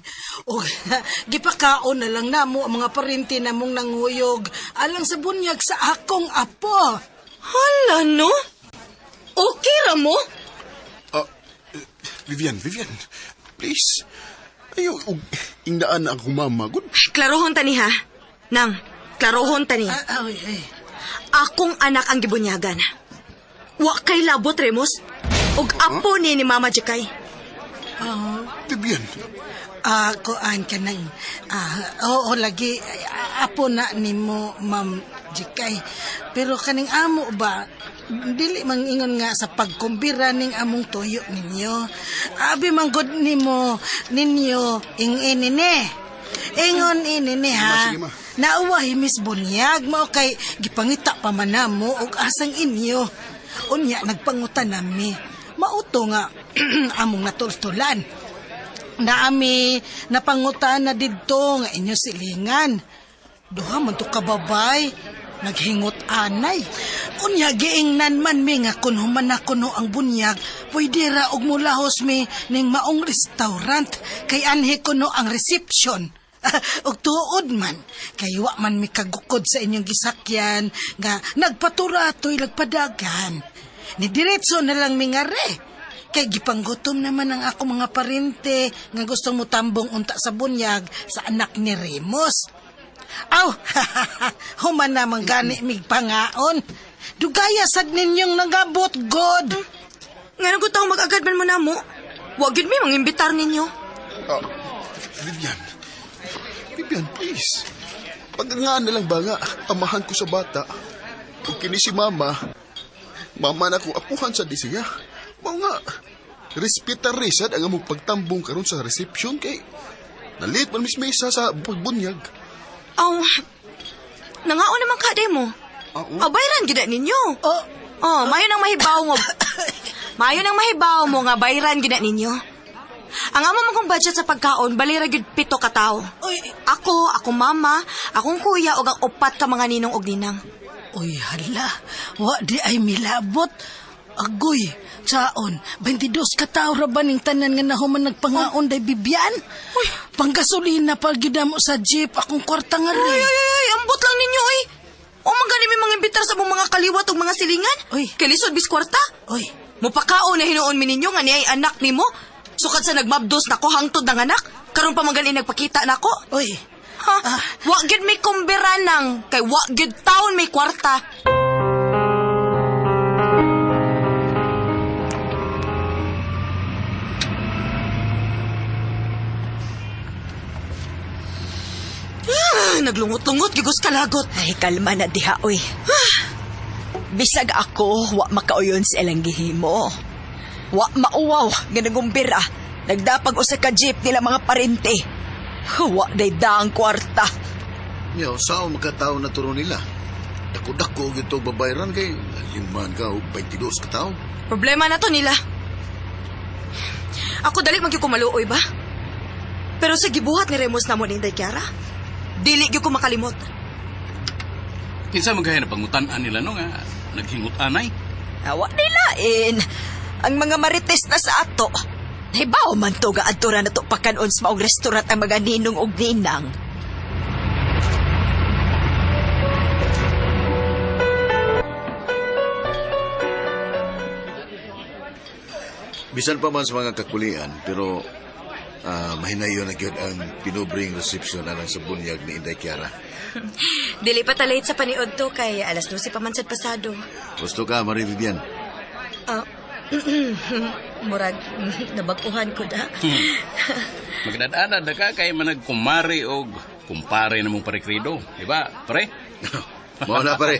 S10: O, gipakaon na lang namo ang mga parinti namong nanguyog alang sa bunyag sa akong apo.
S7: Hala, no? Okay ra mo?
S5: Ah, Vivian, Vivian, please. Ayaw, og ingdaan na akong mama. Good.
S7: Klarohon ta ni ha. Nang, klarohon ta ni.
S10: Ah, ay, ay.
S7: Akong anak ang gibunyagan. Wa kay labot, Remus. Og apo ni Mama Jekay.
S5: Vivian,
S10: Ah, kuan ka nang. Ah, oo, lagi. Ay, apo na nimo, Ma'am Jikay. Pero kaning amo ba, dili mang ingon nga sa pagkumbira ning among tuyo ninyo. Abi man gud nimo ninyo ing inine. Ingon inine ha.
S5: Sige, ma.
S10: Nauwahi Miss Bunyag mao kay gipangita pa man namo og asang inyo. Unya nagpangutan nami. Mauto nga among natultulan. Naami napangutan na didto nga inyo silingan. Duha man to kababay, naghingot anay. Unya giingnan man mi nga kun human na kuno ang bunyag, pwede ra og mulahos mi ning maong restaurant kay anhi kuno ang reception. Og tuod man, kay wa man mi kagukod sa inyong gisakyan nga nagpaturatoy lagpadagan. Ni diretso na lang mi nga re. Kay gipanggutom naman ang ako mga parente nga gusto mo tambong unta sa bunyag sa anak ni Remus. Aw, human naman gani mig pangaon. Dugaya sad ninyong nagabot, God.
S7: Nga ko taong mag-agad man mo na mo. Wa gyud mi mangimbitar ninyo.
S5: Ah, Vivian. Vivian, please. Pagangaan na lang ba nga, amahan ko sa bata. Kung kini si mama, mama na ko apuhan sa di siya. Mao nga, respetar risad ang among pagtambong karon sa reception kay nalit man mismisa sa pagbunyag.
S7: Aw, nangaon naman ka mo.
S5: Ah,
S7: Oh, bayran gid ninyo.
S10: Oh,
S7: Oh, mayo nang mahibaw mo. Mayo nang mahibaw mo nga bayran gid ninyo. Ang amo man kong budget sa pagkaon, balira gyud 7 ka tawo.
S10: Uy.
S7: Ako, akong mama, akong kuya ug ang 4 ka mga ninong ug ninang.
S10: Uy, hala. Wa di ay milabot. Agoy, saon, 22 ka tao ra ba ning tanan nga nahuman nagpangaon day Bibian?
S7: Uy.
S10: Panggasolina pag mo sa jeep, akong kwarta nga
S7: Ay,
S10: rin.
S7: ay, ay, ambot lang ninyo ay. O man gani may mga imbitar sa mong mga kaliwat ug mga silingan.
S10: Uy.
S7: Kay lisod bis kwarta.
S10: Uy,
S7: Mupakaon na hinuon mi ninyo nga niya ay anak nimo. Sukad sa nagmabdos nako hangtod ng anak, karon pa man gani nagpakita nako.
S10: uy.
S7: Ha?
S10: Ah.
S7: Wa gyud may kumbira nang kay wa gyud taon may kwarta. Ah, naglungot-lungot gigos kalagot.
S2: Ay, kalma na diha, oy. Bisag ako, wa makauyon sa ilang gihimo. Wa mauwaw, nga nagumbira. Nagdapag usa ka jeep nila mga parente. Wa day daang kwarta.
S9: Yo, saan makatao na turo nila? Dako-dako gyud to babayran kay liman ka og 22 ka tawo.
S7: Problema na to nila. Ako dali man gyud ko maluoy ba? Pero sa gibuhat ni Remus namo ni Inday Kiara, dili gyud ko makalimot.
S11: Kinsa man gaya na pangutan-an nila no nga naghingot anay.
S2: Wa nilain. Ang mga marites na sa ato. Hibaw man to ga adto ra na to pakanon sa maong restaurant ang mga ninong og ninang.
S9: Bisan pa man sa mga kakulian, pero mahinayon na gyud ang pinubring reception alang sa bunyag ni Inday Kiara.
S7: Dili pa ta late sa paniod to kay alas 12 pa man sad pasado.
S9: Gusto ka, Marie Vivian?
S7: Murag nabag-uhan ko da.
S11: Magdadana na ka kay managkumari og kumpare na mong parekrido, di ba, pre?
S9: Mao na pare.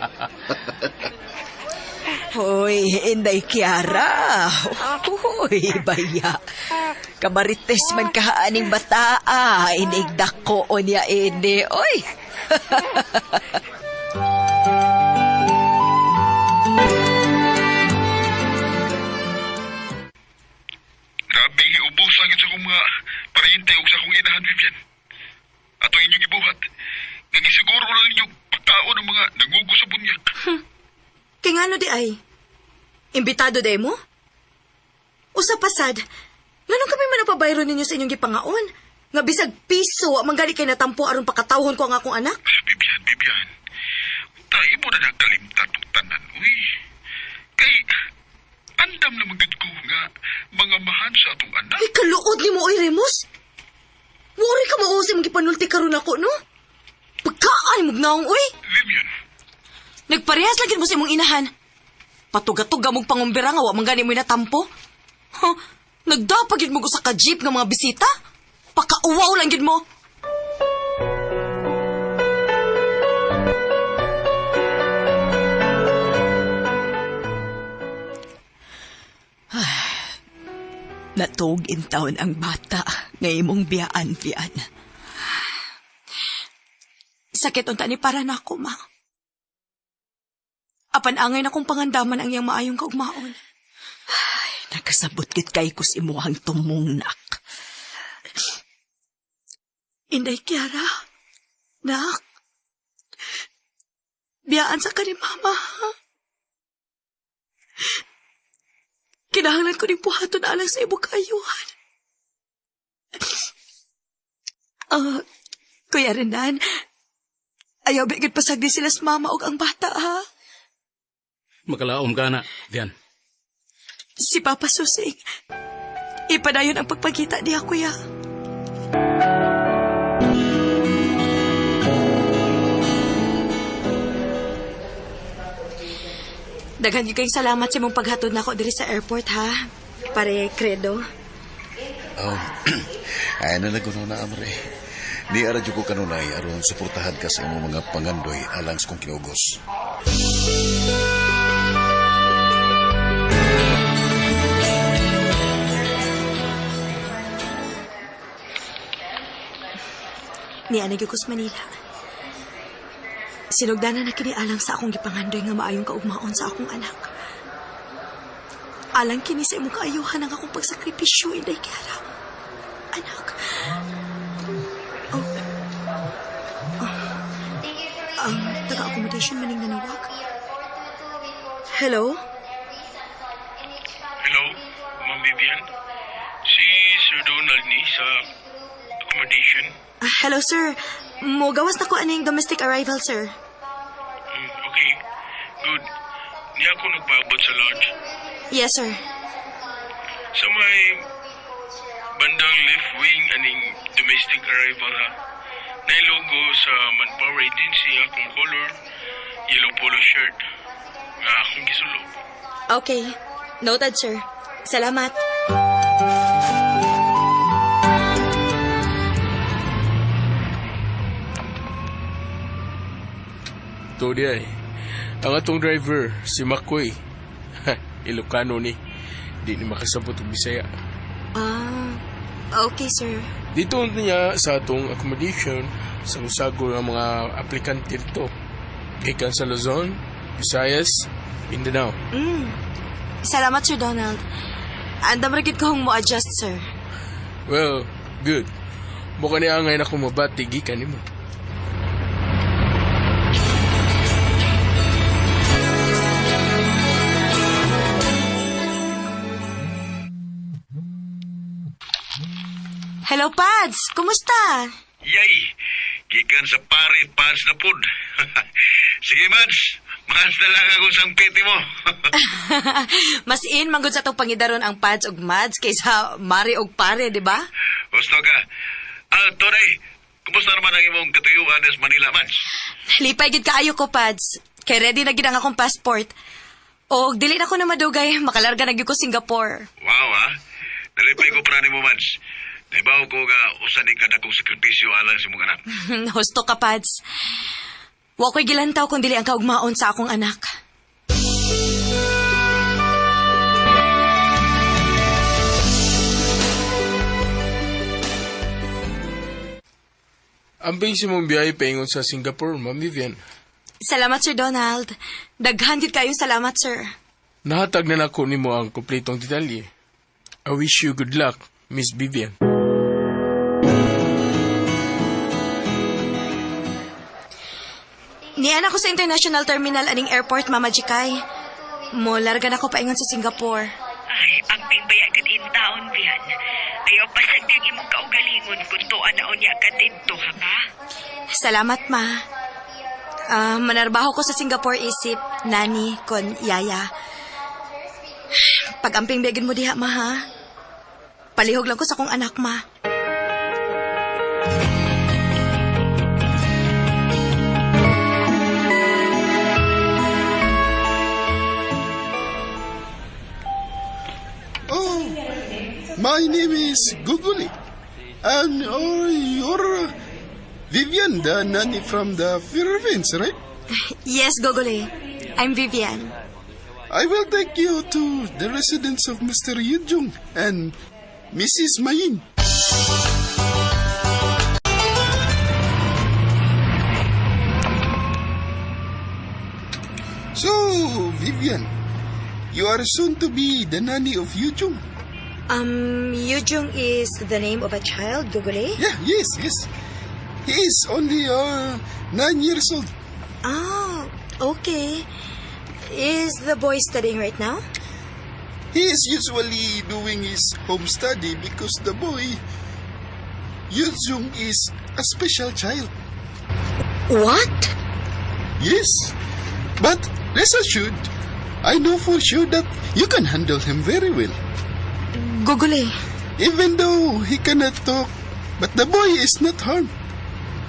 S2: Hoy, Inday Kiara. Hoy, baya. Kamarites man kahaaning bataa. Inigdako o niya ini. Oy.
S8: Grabe, giubusan gid sa akong mga parente ug sa akong inahan, Vivian. Atong inyong gibuhat. Nga gisiguro na ninyo pagkaon ng mga nangugo sa bunyag.
S7: Kay ngano di ay? Imbitado day mo? Usa pa sad. Nganong kami man napabayro ninyo sa inyong gipangaon? Nga bisag piso wa man gani kay natampo aron pakatawhon ko ang akong anak?
S8: Vivian, Vivian. Tayo mo na nagkalimtan tong tanan, uy. Kay, andam na magid ko nga mga mahan sa atong anak.
S7: Ay, kaluod ni mo, oy, Remus. Wari ka mausi mong gipanulti karon ako, no? Pagkaan mo gnaong, oy.
S8: Vivian,
S7: Nagparehas lagi mo sa imong inahan. Patuga-tuga mong pangumbira nga wa man gani mo natampo. Huh? Nagdapag yun mo ko sa ka-jeep nga mga bisita. Pakauwaw lang yun mo.
S2: Natug in taon ang bata nga imong biyaan-biyaan.
S7: Sakit unta ni para nako, ma. Apan angay na kong pangandaman ang iyang maayong kaugmaon.
S1: Nakasabot gid kay kus imuhang tumungnak.
S7: Inday Kiara, nak, biyaan sa ka ni Mama, ha? Kinahanglan ko ning buhaton alang sa imong kaayuhan. Ah, Kuya Renan, ayaw bigit pasagdi sila sa mama og ang bata, ha?
S11: Makalaom ka na, Vian.
S7: Si Papa Susing, ipadayon ang pagpagita niya, Kuya. Daghan gyud kayong salamat sa imong paghatod nako diri sa airport, ha? Pare, credo.
S9: Oh, ay na nagunaw na amre. Ni ara jud ko kanunay aron suportahan ka sa imong mga pangandoy alang sa kong kinaugos.
S7: Ni ana gyud ko sa Manila. Sinugdanan na kini alang sa akong gipangandoy nga maayong kaugmaon sa akong anak. Alang kini sa imong kaayuhan ang akong pagsakripisyo, Inday Kiara. Anak. Oh. Oh. Ang taga-accommodation maning nanawag. Hello?
S8: Hello, Ma'am Vivian. Si Sir Donald ni sa accommodation.
S7: Ah, hello, sir. Mogawas na ko aning domestic arrival, sir.
S8: Okay, good. Niya ako nagpaabot sa lodge.
S7: Yes, sir.
S8: Sa may bandang left wing aning domestic arrival ha. Nay logo sa Manpower Agency akong color, yellow polo shirt. Nga akong gisulob.
S7: Okay. Noted, sir. Salamat.
S12: Ito di ay. Ang atong driver, si Makoy. Ilocano ni. Di ni makasabot og Bisaya.
S7: Ah, okay, sir.
S12: Dito niya sa atong accommodation sa usagol ang mga aplikante dito. Gikan sa Luzon, Visayas, Mindanao.
S7: Salamat, Sir Donald. Andam ra gid ko mo adjust, sir.
S12: Well, good. Mukha niya ngayon ako mabati gikan nimo.
S7: Hello, Pads! Kumusta?
S8: Yay! Gikan sa pare, Pads na pud. Sige, Mads. Mads na lang ako sa piti mo.
S7: Mas in manggod sa atong pangidaron ang Pads ug Mads kaysa Mari ug Pare, di ba?
S8: Gusto ka. Ah, Tonay, kumusta naman ang imong katuyuan sa Manila, Mads?
S7: Lipay gid kaayo ko, Pads. Kay ready na gid ang akong passport. Og dili na ko na madugay, makalarga na gyud ko Singapore.
S8: Wow, ha? Nalipay ko para nimo, Mads. Naibaw ko nga usa ni kadakong sakripisyo alang sa imong anak.
S7: Husto ka, Pads. Wa ko'y gilantaw kung dili ang kaugmaon sa akong anak.
S12: Amping si mong biyahe paingon sa Singapore, Ma'am Vivian.
S7: Salamat, Sir Donald. Daghan gid kayong salamat, sir.
S12: Nahatag na nako nimo ang kompletong detalye. I wish you good luck, Miss Vivian.
S7: Niyan ako sa International Terminal aning airport, Mama Jikay. Mo larga na ko paingon sa Singapore.
S10: Ay, amping baya gud in taon, Bian. Ayaw pasag ang imong kaugalingon kung tuan na unya ka didto, ha ba?
S7: Salamat, ma. Manarbaho ko sa Singapore isip, nani, kon yaya. Pag-amping bigin mo diha, ma, ha? Palihog lang ko sa kong anak, ma.
S5: Oh, my name is Guguli. And you're Vivian, the nanny from the Philippines, right?
S7: Yes, Gogole. I'm Vivian.
S5: I will take you to the residence of Mr. Yujung and Mrs. Mayin. So, Vivian, you are soon to be the nanny of Yujung.
S7: Yujung is the name of a child, Gugule?
S5: Yeah, yes. He is only 9 years old.
S7: Ah, okay. Is the boy studying right now?
S5: He is usually doing his home study because the boy, Yujung, is a special child.
S7: What?
S5: Yes, but rest assured, I know for sure that you can handle him very well.
S7: Gugule.
S5: Even though he cannot talk, but the boy is not harmed.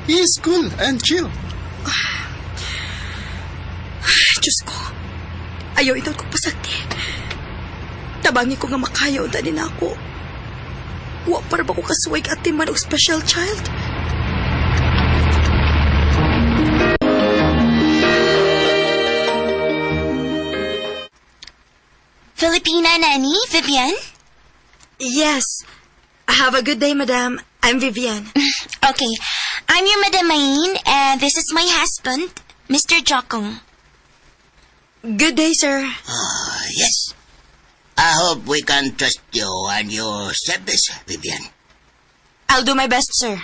S5: He is cool and chill.
S7: Diyos ko. Ayaw itaw ko pasakti. Tabangi ko nga makaya unta din ako. Wa para ba ko kasuway atiman og special child?
S13: Filipina nanny, Vivian?
S7: Yes. Have a good day, madam. I'm Vivian.
S13: Okay. I'm your Madam Maine, and this is my husband, Mr. Jokong.
S7: Good day, sir.
S14: Yes. I hope we can trust you and your service, Vivian.
S7: I'll do my best, sir.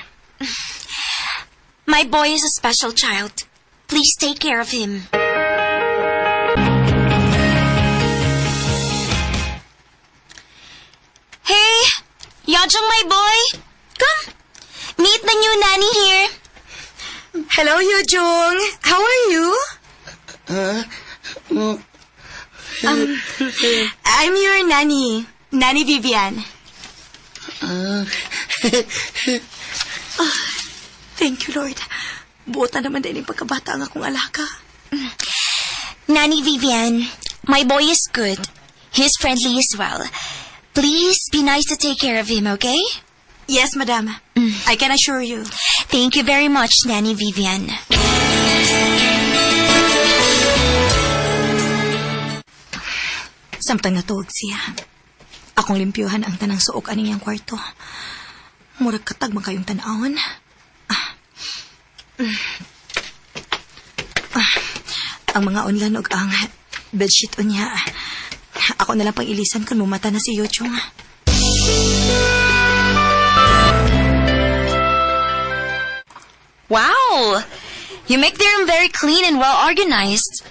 S13: My boy is a special child. Please take care of him. Hey, Yajong, my boy. Come, meet the new nanny here.
S7: Hello, Yujung. How are you? I'm your nanny, Nanny Vivian. Ah, thank you, Lord. Buot na naman din yung pagkabata ang akong alaka.
S13: Nanny Vivian, my boy is good. He's friendly as well. Please be nice to take care of him, okay?
S7: Yes, madam. I can assure you.
S13: Thank you very much, Nanny Vivian.
S7: Samtang natuog siya. Akong limpyuhan ang tanang suok aning iyang kwarto. Murag katag man kayong tan-awon. Ah. Ah. Ang mga unlan og ang bedsheet unya. Ako na lang pang ilisan kung mumata na si Yochong.
S13: Wow! You make the room very clean and well organized.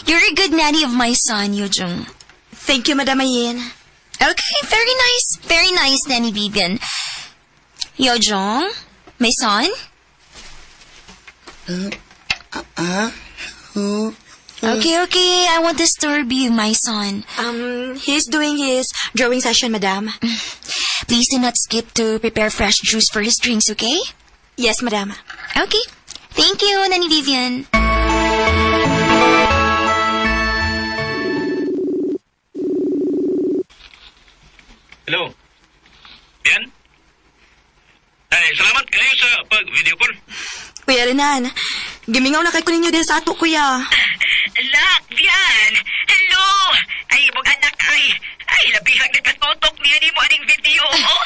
S13: You're a good nanny of my son, Yujung.
S7: Thank you, Madam Ayin.
S13: Okay, very nice. Very nice, Nanny Vivian. Yojong, my son? Okay, I won't disturb you, my son.
S7: He's doing his drawing session, madam.
S13: Please do not skip to prepare fresh juice for his drinks, okay?
S7: Yes, madam.
S13: Okay. Thank you, Nanny Vivian.
S8: Hello. Yan? Ay, salamat kayo sa pag-video call.
S7: Kuya Renan, gimingaw na kay ko ninyo din sa ato, kuya.
S10: Lak, Bian! Hello! Ay, imong anak ay. Ay, labihang nagkatutok niya ni mo aning video, oh.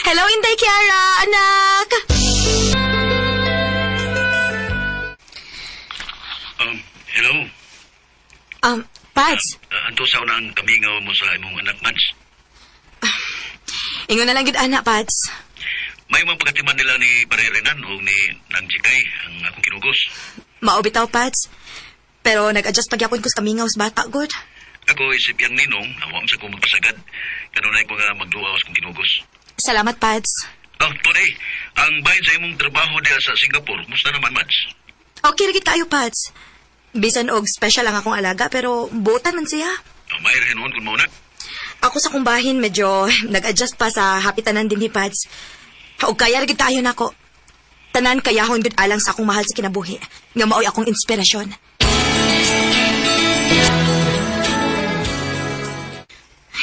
S7: Hello, Inday Kiara, anak!
S8: Hello.
S7: Pads,
S8: Anto sa una ang kamingaw mo sa imong anak, Mads.
S7: ingon na lang gid anak, Pads.
S8: May mga pagkatiman nila ni Pare Renan o ni Nang Jikay ang akong kinugos.
S7: Mao bitaw, Pads. Pero nag-adjust pagyapon ko sa kamingaw sa bata, good.
S8: Ako isip yang ninong, awa sa ko magpasagad. Kanunay ko nga magduwa sa kong kinugos.
S7: Salamat, Pads.
S8: Oh, Tony, ang bahin sa imong trabaho diya sa Singapore, musta naman, Mads?
S7: Okay, ra gid kayo, Pads. Bisan og special ang akong alaga, pero buotan man siya.
S8: Oh, may noon kung mauna.
S7: Ako sa kumbahin, medyo nag-adjust pa sa hapitanan din ni Pads. Og kaya ra gid tayo nako. Tanan kayahon gud alang sa akong mahal sa kinabuhi. Nga maoy akong inspirasyon.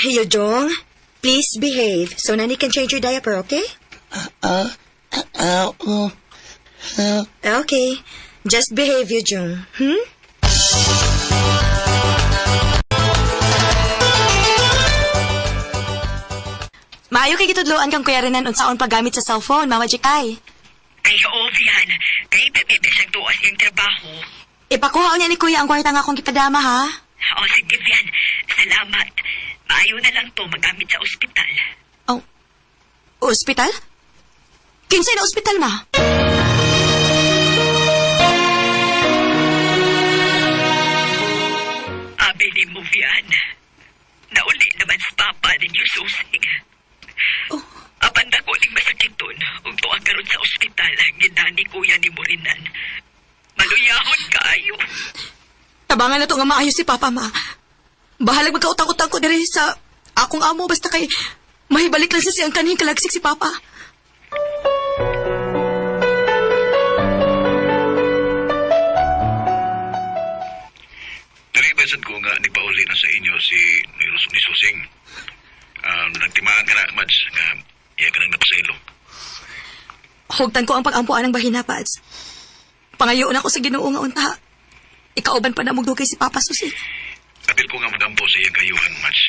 S7: Hey, Yojong, please behave so Nani can change your diaper, okay? Okay. Just behave, Yojong. Maayo kay gitudloan kang Kuya Renan unsaon paggamit sa cellphone, Mama Jikay.
S10: Ay, oo, Bian. Kay pepete siyang tuas iyang trabaho.
S7: Ipakuha niya ni Kuya ang kwarta nga akong gipadama, ha?
S10: O sige, Vian. Salamat. Maayo na lang to magamit sa ospital.
S7: Oh, ospital? Kinsay na ospital, ma?
S10: Abi ni mo, Vian. Nauli naman sa papa ninyo susing.
S7: Oh.
S10: Apan dako ning masakiton ug tuwa karon sa ospital gidani kuya ni Morinan. Maluyahon kaayo.
S7: Tabangan na to nga maayo si Papa, ma. Bahalag magkautang-utang ko diri sa akong amo basta kay mahibalik lang sa siyang kanhing kalagsik si Papa.
S8: Dili ba sad ko nga nagpauli na sa inyo si ni Susing. Nagtimaan ka na, Mads, nga iya ka nang napasaylo.
S7: Hugtan ko ang pag-ampuan ng bahina, Pads. Pangayoon ako sa Ginoo nga unta. Ikauban pa na mugdugay si Papa Susi.
S8: Apil ko nga magampo sa iyang kayuhan, Mads.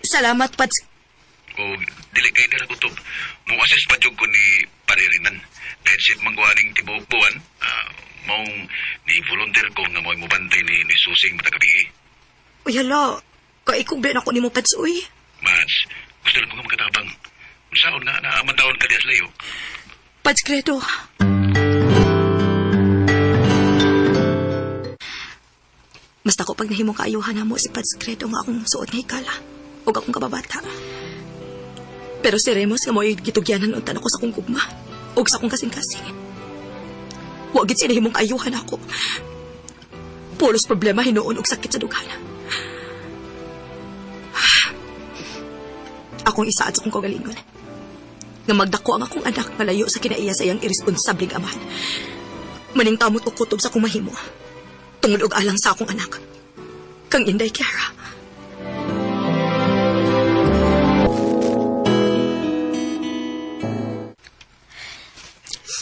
S7: Salamat, Pads.
S8: O dili kay nila kutob. Mo-assist pa jud ko ni Paririnan. Dahil siya mangguaning tibuok buwan, maong ni volunteer ko nga mo'y mubantay ni Susing matagabi.
S7: Uy, hala. Kaikog din ako ni mo, Pads, uy.
S8: Mads, gusto lang ko nga magkatabang. Saon nga naaman daon ka diya sa layo.
S7: Pads Credo. Basta ko pag nahimong kaayuhan na mo si Pads Credo nga akong suot nga hikala o akong kababata. Pero si Remus nga mo'y gitugyanan unta ako sa akong gugma o sa akong kasing-kasing. Wa gid siya nahimong kaayuhan ako. Pulos problema hinuon og sakit sa dughan. Akong isaad sa akong kaugalingon. Nga magdako ang akong anak malayo sa kinaiya sa iyang irresponsableng amahan. Maningkamot og kutob sa akong mahimo. Tungod og alang sa akong anak. Kang Inday Kiara.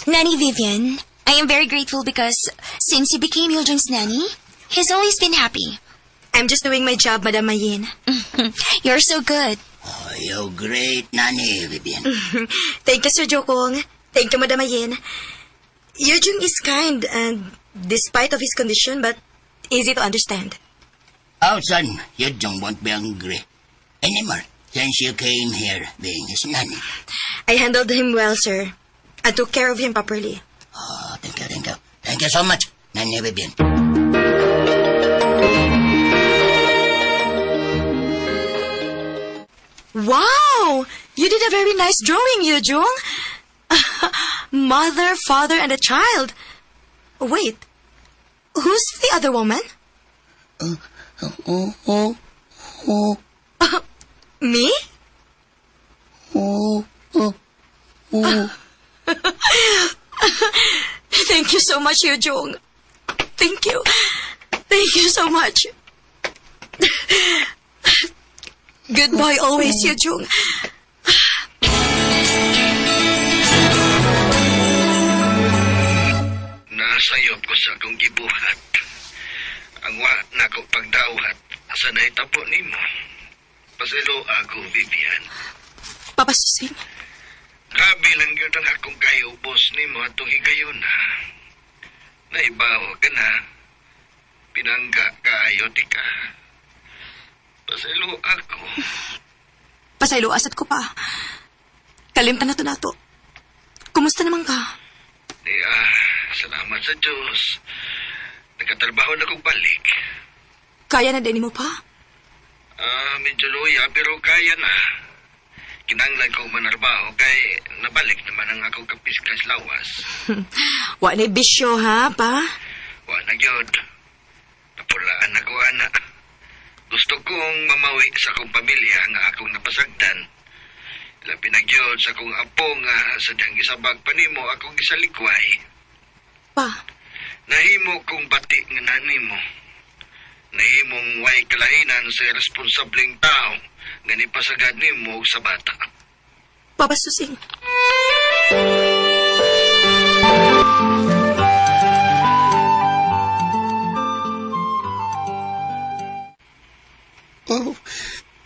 S13: Nanny Vivian, I am very grateful because since you became Yujung's nanny, he's always been happy.
S7: I'm just doing my job, Madam Mayin.
S13: You're so good.
S14: Oh, you're great, Nanny Vivian.
S7: Thank you, Sir Jokong. Thank you, Madam Mayin. Yujung is kind and despite of his condition, but easy to understand.
S14: Oh, son, Yujung won't be angry anymore since you came here being his nanny.
S7: I handled him well, sir. I took care of him properly.
S14: Oh, thank you, thank you. Thank you so much, Nanny Vivian.
S7: Wow! You did a very nice drawing, Yujung. Mother, father, and a child. Wait, who's the other woman?
S5: Oh, oh.
S7: Me?
S5: Oh.
S7: Thank you so much, Yujung. Thank you. Thank you so much. Good boy always, Yujung.
S8: Nasayop ko sa akong gibuhat. Ang wa na ko pagdawat sa nahitabo nimo. Pasaylo ako, Vivian.
S7: Papa Susing,
S8: Grabe lang yun ang akong kayubos nimo atong higayon. Naibaw ka na. Pinangga kaayo di ka. Pasaylo ako.
S7: Pasaylo asad ko pa. Kalimtan na to nato. Kumusta naman ka?
S8: Di salamat sa Diyos. Nakatrabaho na kong balik.
S7: Kaya na din mo pa?
S8: Medyo luya pero kaya na. Kinanglan ko manarbaho kay nabalik naman ang akong kapiskas lawas.
S7: Wa na bisyo ha, pa?
S8: Wa na gyud. Napulaan ako, ana. Gusto kong mamawi sa akong pamilya nga akong napasagdan. Labi na gyud sa akong apo nga sa diyang gisabag pa nimo akong gisalikway.
S7: Pa?
S8: Nahimo kong bati nga nanimo. Nahimong way kalainan sa irresponsableng tao nga nipasagad nimo og sa bata.
S7: Papa Susing.
S5: Oh,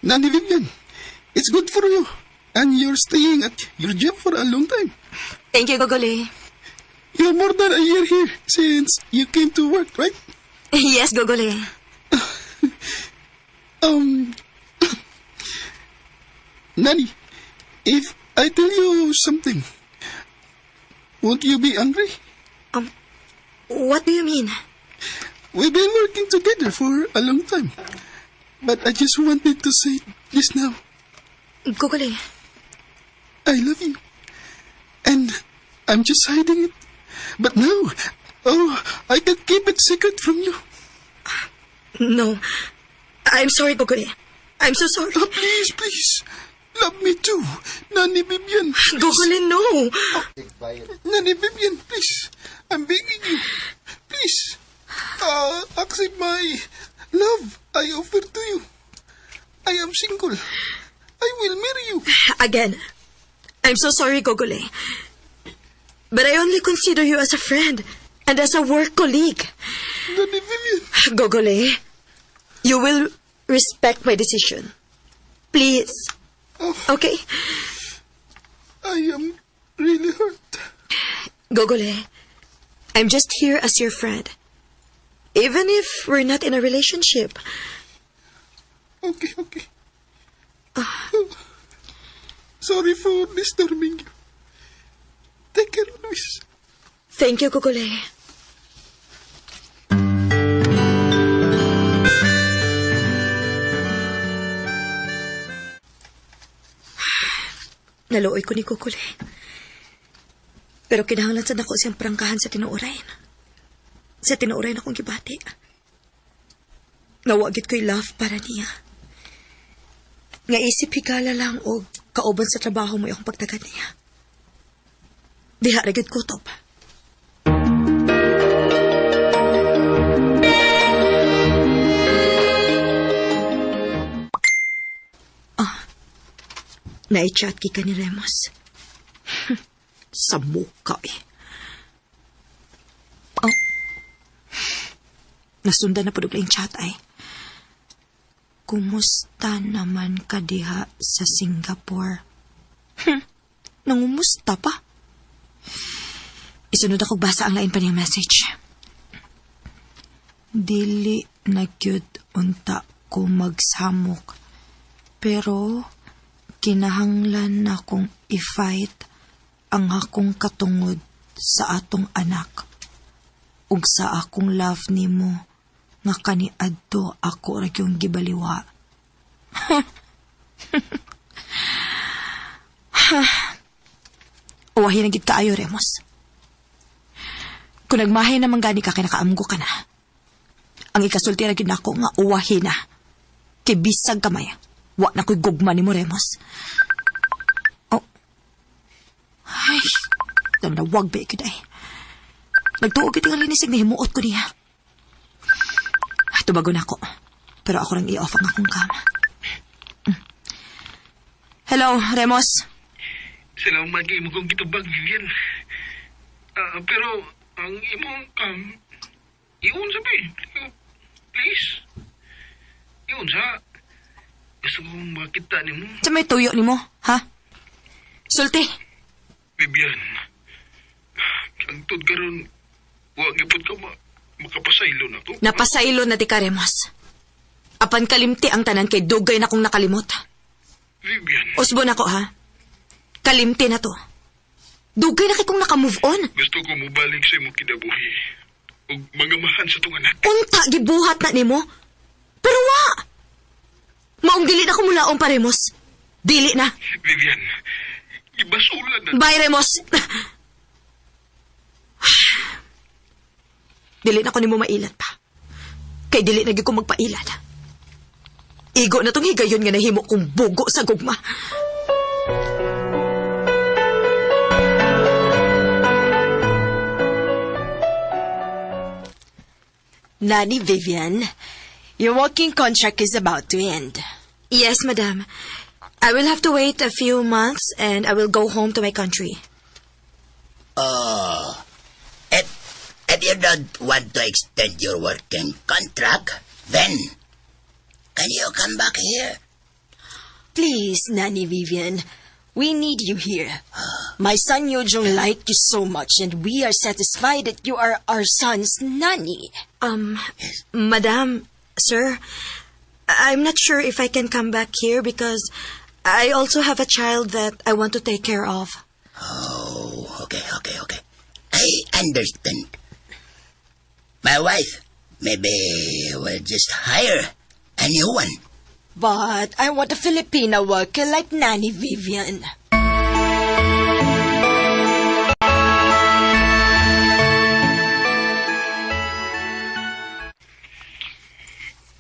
S5: Nanny Vivian, it's good for you. And you're staying at your job for a long time.
S7: Thank you, Gogoli.
S5: You're more than a year here since you came to work, right?
S7: Yes, Gogole.
S5: Nani, if I tell you something, won't you be angry?
S7: What do you mean?
S5: We've been working together for a long time. But I just wanted to say this now.
S7: Gogole.
S5: I love you. And I'm just hiding it. But now, oh, I can't keep it secret from you.
S7: No. I'm sorry, Gogole. I'm so sorry.
S5: Oh, please, please. Love me too. Nani Vivian.
S7: Gogole, no.
S5: Nani Vivian, please. I'm begging you. Please. Accept my love I offer to you. I am single. I will marry you.
S7: Again, I'm so sorry, Gogole. But I only consider you as a friend and as a work colleague.
S5: Nani Vivian.
S7: Gogole, you will respect my decision. Please.
S5: Oh.
S7: Okay?
S5: I am really hurt.
S7: Gogole, I'm just here as your friend. Even if we're not in a relationship.
S5: Okay. Sorry for disturbing you. Take care, Luis.
S7: Thank you, Gogole. Naluoy ko ni Gogole. Pero kinahanglan sad nako siyang prangkahan sa tinuoray. Sa tinuoray na akong gibati. Nga wa gyud ko'y love para niya. Nga isip higala lang og kauban sa trabaho mo akong pagtagad niya. Diha ra gyud kutob. Ah, nai-chat ka ni Remos. Sa muka eh. Oh. Nasundan na po yung chat ay. Kumusta naman ka diha sa Singapore? Nangumusta pa? Isunod ako basa ang lain pa niyang message. Dili na gyud unta ko magsamok. Pero kinahanglan na kong i-fight ang akong katungod sa atong anak ug sa akong love nimo nga kaniadto ako ra gyung gibaliwa. Uwahin na gid kaayo, Remos. Kung nagmahay naman gani ka, kinakaamgo ka na. Ang ikasulti ra gyud nako nga uwahin na. Kay bisag kamay, wa na ko'y gugma nimo, Remos. Oh. Ay, wag ba ikid ay. Nagtuog iti nga linisig na himuot ko niya. Tubago na ako. Pero ako lang i-off ang akong cam. Hello, Remos.
S8: Salamat kay imo kong gitubag, Vivian. Pero ang imong cam, iyon sa be. Please. Iyon sa. Gusto kong makita nimo.
S7: Sa may tuyo nimo, ha? Sulti.
S8: Vivian, ang tud karon, wa gyud ka makapasaylo na ko.
S7: Napasaylo na di ka, Remos. Apan kalimti ang tanan kay dugay na kong nakalimot.
S8: Vivian.
S7: Usbo na ko, ha? Kalimti na to. Dugay na kay kong nakamove on.
S8: Gusto ko mobalik sa imong kinabuhi. Ug mangamahan sa tong anak.
S7: Unta, gibuhat na nimo. Pero wa! Maong dili na ko mulaong pa, Remos. Dili na.
S8: Vivian, gibasulan na.
S7: Bye, Remos. Dili na ko nimo mailan pa. Kay dili na gyud ko magpailan. Igo na tong higayon nga nahimo kong bugo sa gugma.
S1: Nani Vivian, your working contract is about to end.
S7: Yes, madam. I will have to wait a few months and I will go home to my country.
S14: Oh, if you don't want to extend your working contract, then can you come back here?
S1: Please, Nani Vivian, we need you here. My son Yojong liked you so much and we are satisfied that you are our son's nanny.
S7: Madam, sir, I'm not sure if I can come back here because I also have a child that I want to take care of.
S14: Oh, okay. I understand. My wife, maybe we'll just hire a new one.
S1: But I want a Filipina worker like Nanny Vivian.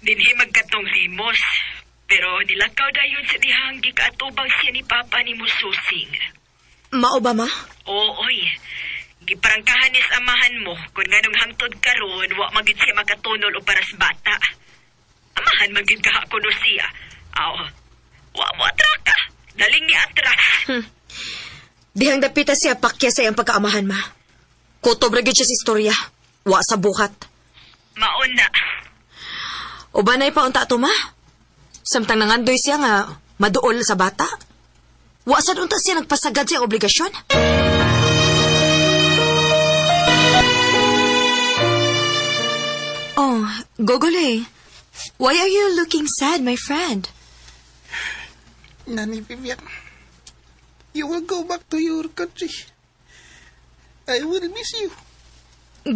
S10: Dinhi magkatong limos. Pero nilakaw dayon sa dihang gikaatubang siya ni Papa ni Mususing.
S7: Mao ba, ma?
S10: Oo, oy. Giprangkahan ni sa amahan mo kung nganong hangtod karon wa magid siya makatunol o paras bata. Amahan magid kaha kuno siya. Aw, wa mo atraka. Daling ni atras.
S7: Dihang dapita siya pakya sa iyang pagkaamahan, ma. Kutob ra gyud siya sa istorya. Wa sa buhat.
S10: Maon na.
S7: Ubanay pa unta to, ma. Samtang nangandoy siya nga maduol sa bata. Wa sad unta siya nagpasagad sa iyang obligasyon. Oh, Gogole. Why are you looking sad, my friend?
S5: Nanny Vivian, you will go back to your country. I will miss you.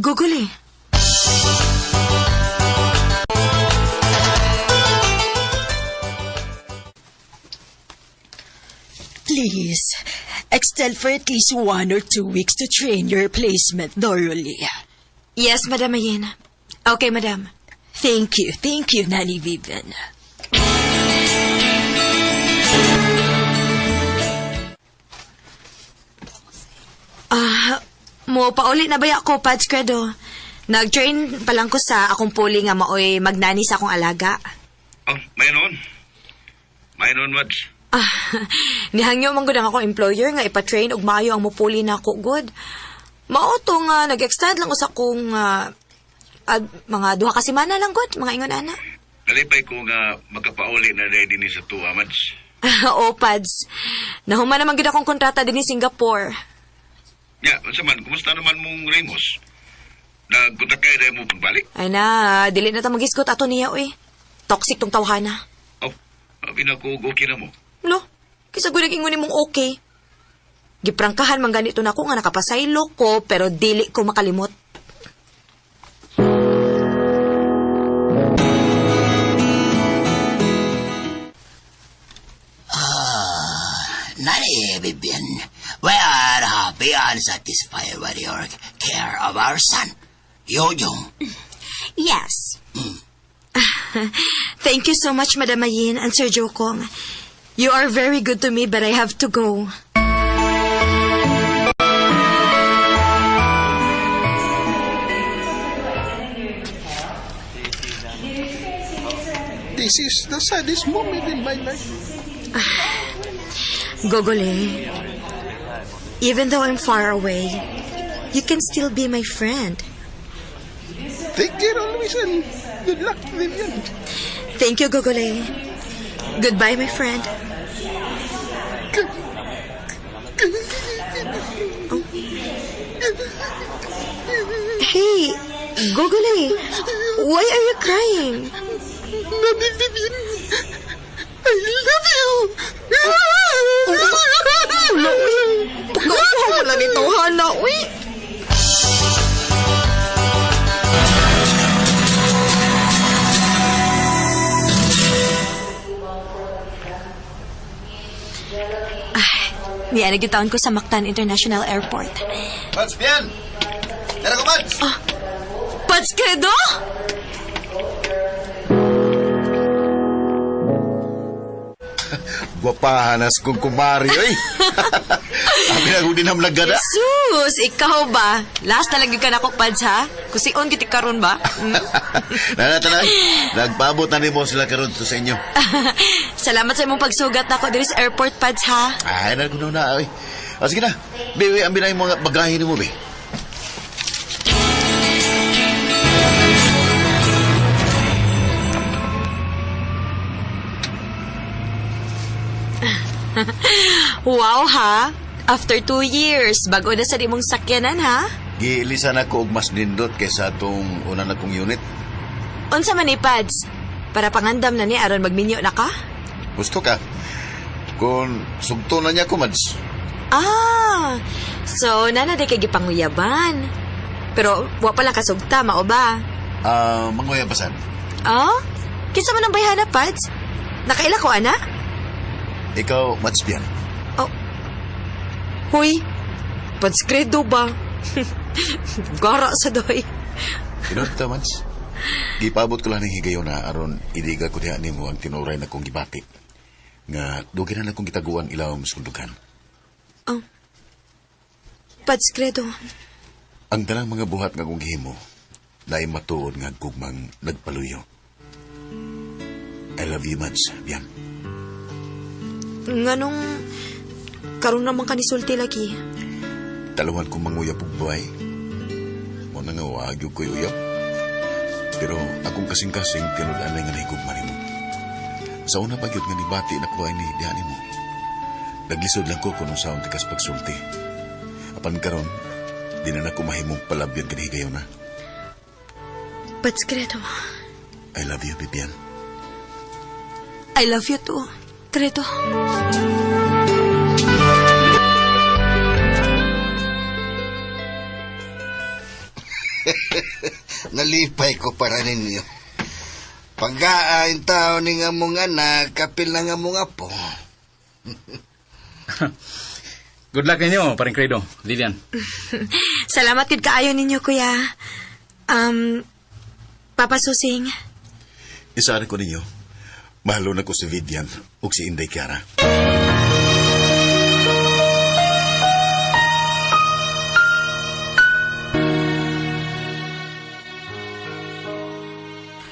S7: Gogole.
S1: Please, extend for at least 1 or 2 weeks to train your replacement thoroughly.
S7: Yes, Madam Ayen. Okay, Madam.
S1: Thank you, Nanny Vivian.
S7: Mo pauli na baya ko, Pads Credo. Nag-train pa lang ko sa akong puli nga maoy magnani sa akong alaga.
S8: Oh, may noon. May noon, Mads.
S7: Nihangyo man gud ang akong employer nga ipa-train og maayo ang mopuli na ako good. Mao to nga nag-extend lang usa kong mga 2 ka semana lang good, mga ingon ana.
S8: Nalipay ko nga makapauli na ready ni sa tuwa, Mads.
S7: O, Pads. Nahuman naman gud akong kontrata dinhi Singapore.
S8: Ya, unsa man, kumusta naman mong Ramos? Nagkontak kay dahil mo pagbalik?
S7: Ay na, dili na ta magisgot ato niya oy. Toxic tong tawhana.
S8: Oh, abi na ko okay na mo.
S7: Lo, kisa gud nag-ingon nimong okay. Giprangkahan man ganito na ako nga nakapasaylo ko pero dili ko makalimot.
S14: Nanny Vivian, we are happy and satisfied with your care of our son, Yojong.
S13: Yes.
S7: Thank you so much, Madam Ayin and Sir Jokong. You are very good to me, but I have to go.
S5: This is the saddest moment in my life.
S7: Gogole, even though I'm far away, you can still be my friend.
S5: Take care always and good luck, Vivian.
S7: Thank you, Gogole. Goodbye, my friend. Oh. Hey, Gogole, why are you crying?
S5: Nanny Vivian, I love you!
S7: Wala, uy. Pagkakuha mo lang nito, Hana, uy. Ay, niya nagitaon ko sa Mactan International Airport.
S3: Pads, Bian! Tara ko, Pads!
S7: Ah, Pads Credo?
S9: Gwapahanas kong kumari, oy. Abi na kung dinam nagada.
S7: Jesus, ikaw ba? Last na lagi ka na ko, Pads, ha? Kusion kiti karon ba?
S9: Nana, tanay. Nagpaabot na nimo sila karon to sa inyo.
S7: Salamat sa imong pagsugat nako diri sa airport, Pads, ha?
S9: Ay, na na, oy. O, sige na. Bibi, ang binay mga bagahe nimo, bi.
S7: Wow, ha? After 2 years, bago na sa imong sakyanan, ha?
S9: Giilisan ako og mas nindot kaysa atong una na kong unit.
S7: Unsa man ni Pads? Para pangandam na ni aron magminyo na ka?
S9: Gusto ka? Kung sugto na niya ko, Mads.
S7: Ah, so nana di kay gipanguyaban. Pero wa pa lang kasugta, mao ba?
S9: Ah, manguyabasan.
S7: Ah? Kinsa man ang bayhana, Pads? Nakaila ko, ana?
S9: Ikaw, Mads Bian.
S7: Huy, Pads Credo ba? Gara sa doy.
S9: Tinod ta, Mads. Gipabot ko lang ng higayon na aron idiga ko diha nimo ang tinuray na kong gibati. Nga dugay na akong gitaguan ilawom sa kundukan.
S7: Pads Credo.
S9: Ang tanang mga buhat nga akong gihimo, naay matuod nga gugmang nagpaluyo. I love you, Mads. Bian.
S7: Nganong karon naman ka nisulti lagi.
S9: Taluhan kong manguyab og buhay. Mao na nga wa gyud ko'y uyab. Pero akong kasing-kasing tinud-anay nga nahigugma nimo. Sa una pa gyud nga nibati na ko ay ni diha nimo. Naglisod lang ko kung unsaon tikas pagsulti. Apan karon, di na nako mahimong palabyon kini higayon na.
S7: Pads Credo.
S9: I love you, Vivian.
S7: I love you too, Credo.
S3: Nalipay ko para ninyo. Pagkaain tao ni nga mong anak, kapil na nga mong apo.
S11: Good luck ninyo, paring Credo, Vivian.
S7: Salamat gid kaayo ninyo, kuya. Papa Susing,
S9: Isaran ko ninyo, mahalo na ko si Vivian ug si Inday Kiara.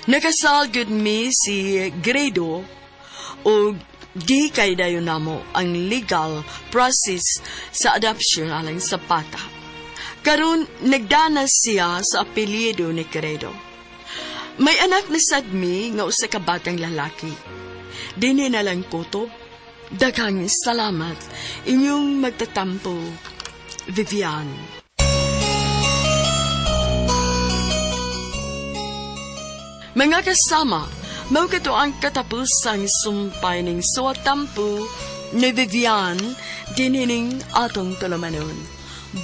S1: Nakasal gud mi si Gredo ug di kay dayon namo ang legal process sa adoption alang sa bata. Karon nagdana siya sa apelyido ni Credo. May anak na sad mi nga usa ka batang lalaki. Dini na lang kutob. Daghang salamat inyong magtatampo, Vivian. Mga kasama, mao kato ang katapusang sumpay ning suwatampo ni Vivian dinining atong tulumanon,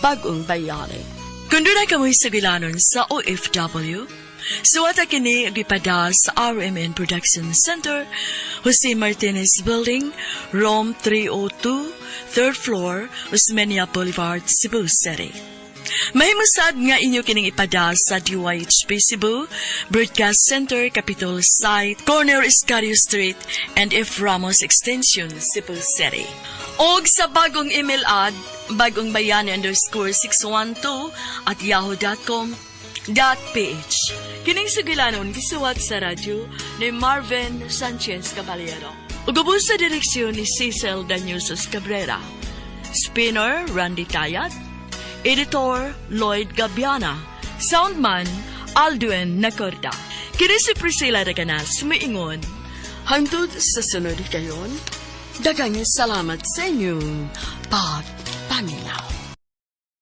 S1: Bagong Bayani. Kung doon kamoy sugilanon sa OFW, suwata kini gipada sa RMN Production Center, Jose Martinez Building, Room 302, 3rd floor, Osmeña Boulevard, Cebu City. Mahimusad nga inyo kining ipada sa DYHP Cebu, Broadcast Center, Capitol Site, Corner Escario Street, and F. Ramos Extension, Cebu City. Og sa bagong email ad, bagongbayani_612@yahoo.com.ph. Kining sugilanon gisuwat sa radyo ni Marvin Sanchez Caballero. Ug ubos sa direksyon ni Cecil Danyusos Cabrera. Spinner, Randy Tayat. Editor, Lloyd Gabiana. Soundman, Aldwin Nacorda. Kini si Priscilla Reganas, miingon. Hangtod sa sunod kayon, daghang salamat sa inyong pagpaminaw.